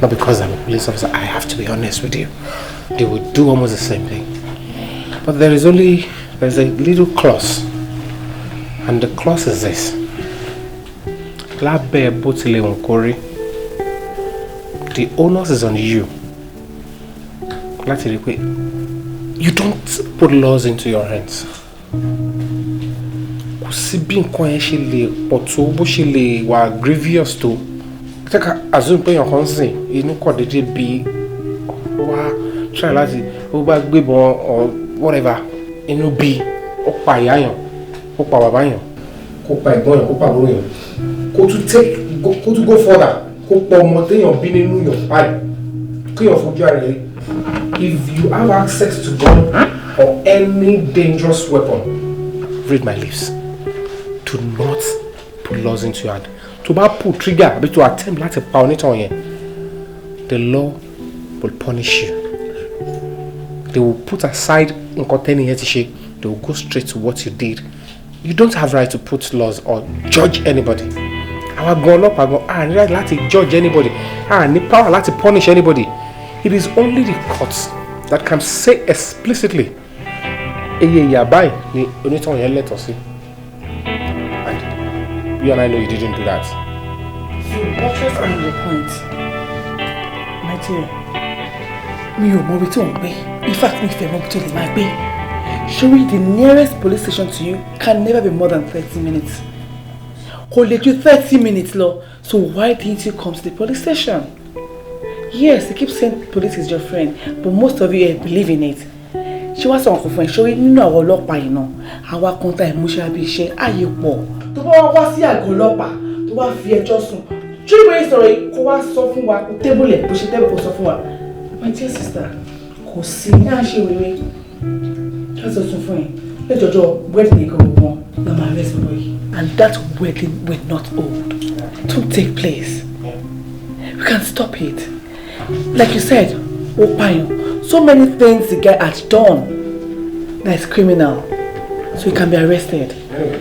Not because I'm a police officer, I have to be honest with you. They will do almost the same thing. But there's a little clause. And the clause is this. Lábẹ́ bó tilẹ̀ wù kó rí, the onus is on you Láti rí i pé you don't put laws into your hands. Kò sí bí nǹkan yẹn ṣe lè pọ̀ tó, bó ṣe lè wà grievous tó. Take assume pé èèyàn kan ń sìn inú kọ̀ déédéé bí wá try láti ó bá gbébọn or whatever, inú bí ó pa ìyá yàn, ó pa bàbá yàn, kó pa ẹ̀gbọ́n yàn, kó pa àbúrò yàn, kó tún take, kó tún go further, kó pa ọmọ téèyàn bí nínú yàn báyìí, kéèyàn fojú ara rẹ̀. If you have access to gun or any dangerous weapon, read my lips, do not put laws into your hand. Tó bá pull trigger àbí tó attempt láti pa onítàn yẹn, the law will punish you. They will put aside nǹkan tẹ́ni yẹn ti ṣe. They will go straight to what you did. You don't have right to put laws or judge anybody. Àwa gan ọlọ́pàá gan, a ní right láti judge anybody, a ní power láti punish anybody. It is only the courts that can say explicitly iye ìyà báyìí ni onítàn yẹn lẹ́tọ̀ọ́ sí. And you and I know you didn't do that. To buttress on your point, my dear, mi ò mọ ibi tó ń gbé. In fact, mi fẹ́ mọ ibi tó lè máa gbé. Ṣorí, the nearest police station to you can never be more than 30 minutes. Kò lè ju 30 minutes lọ. So why didn't you come to the police station? Yes, you keep saying police is your friend, but most of you believe in it. Ṣé wàá sọ̀rọ̀ kan fún ẹ? Ṣorí, nínú àwọn ọlọ́pàá yìí náà, àwa kan tá ìmúṣẹ abẹ́ iṣẹ́ ààyè pọ̀. Tó bá wá wá sí àgọ́ ọlọ́pàá, tó wá fi ẹjọ́ sùn, ṣé ìwé ìsọ̀rọ̀ yìí kó wá sọ fún wa, kó tébùlẹ̀ bó ṣe tébù kó sọ fún wa. My dear sister, kò sí ní àṣẹ wèrè láti sọ fún ẹ lẹ́jọ́jọ́ wedding nìkan gbogbo wọn la máa arrest boy, and that wedding will not hold, it won't take place. We can stop it. Like you said, ó pààyàn. So many things the guy has done that is criminal, so he can be arrested. Anyway,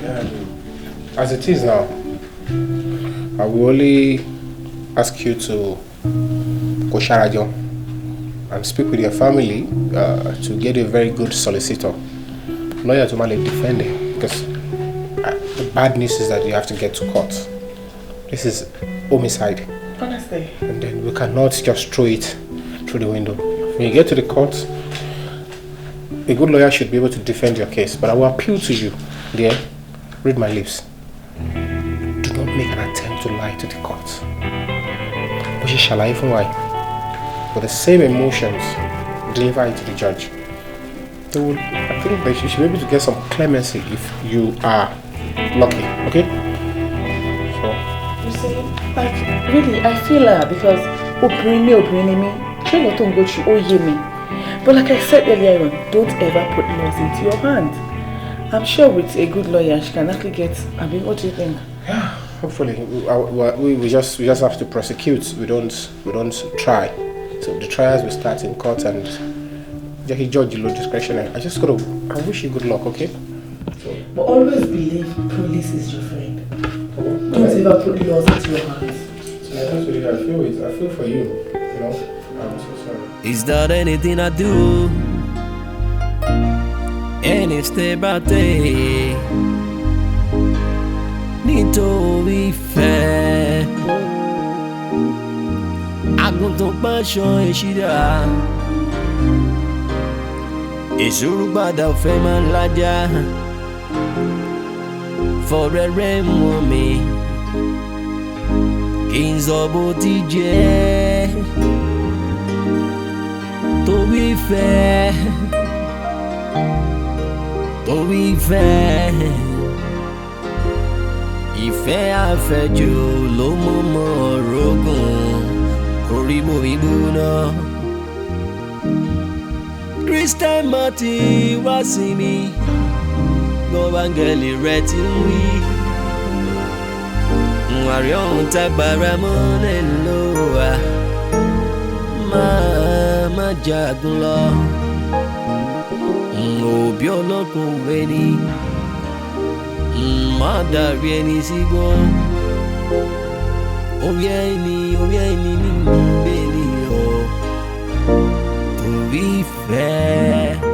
as it is now, I will only ask you to go ṣarajọ and speak with your family to get a very good solicitor, lawyer to manage defend it, because the bad news is that you have to get to court. This is homicide. Honestly. And then we cannot just throw it through the window. When you get to the court, a good lawyer should be able to defend your case. But I will appeal to you, dear, read my lips. Do not make an attempt to lie to the court. Bó ṣe ṣàlàyé fún wa yìí, with the same emotions, deliver it to the judge. They will, I think they should be able to get some clemency if you are lucky, okay? So, You see, like, really, I feel her because obìnrin mi, obìnrin ni mí, ṣé ìwọ tó ń go through ó yé mi. But like I said earlier on, don't ever put laws into your hands. I'm sure with a good lawyer, she can actually get, I mean, what do you think? Yeah, hopefully, we just have to prosecute. We don't try. So the trials will start in court and jẹ́ judge lo discretion. I just gotta, I wish you good luck, okay? But always believe police is your friend. Don't ever put laws into your hands. Yeah, that's what I feel. It. I feel for you. I'm so sorry. Is that anything I do? Any step I take, nítorí ìfẹ́. Àgùntàn pàṣọ ìṣídà. Ìṣòro gbàdá ọ̀fẹ́ máa ń lájà. Fọ̀rẹ́rẹ́ mú mi. Kí n sọ bó ti jẹ́. Torí ìfẹ́. Torí ìfẹ́. Ìfẹ́ àfẹ́jù ló mú mọ́ rògùn. Orí bomi gbóná. Christian Martin wá sí mi. Gbọ́ báńgẹ́lì rẹ̀ ti ń wí. Àrí ọ̀hún tágbára mọ́lẹ̀ ló wà. Máa má jagun lọ. Òbí ọlọ́kùnrin ni. Má dàrí ẹni sígbó. Orí ẹni nínú bẹ́ẹ̀ ni o. Torí ìfẹ́.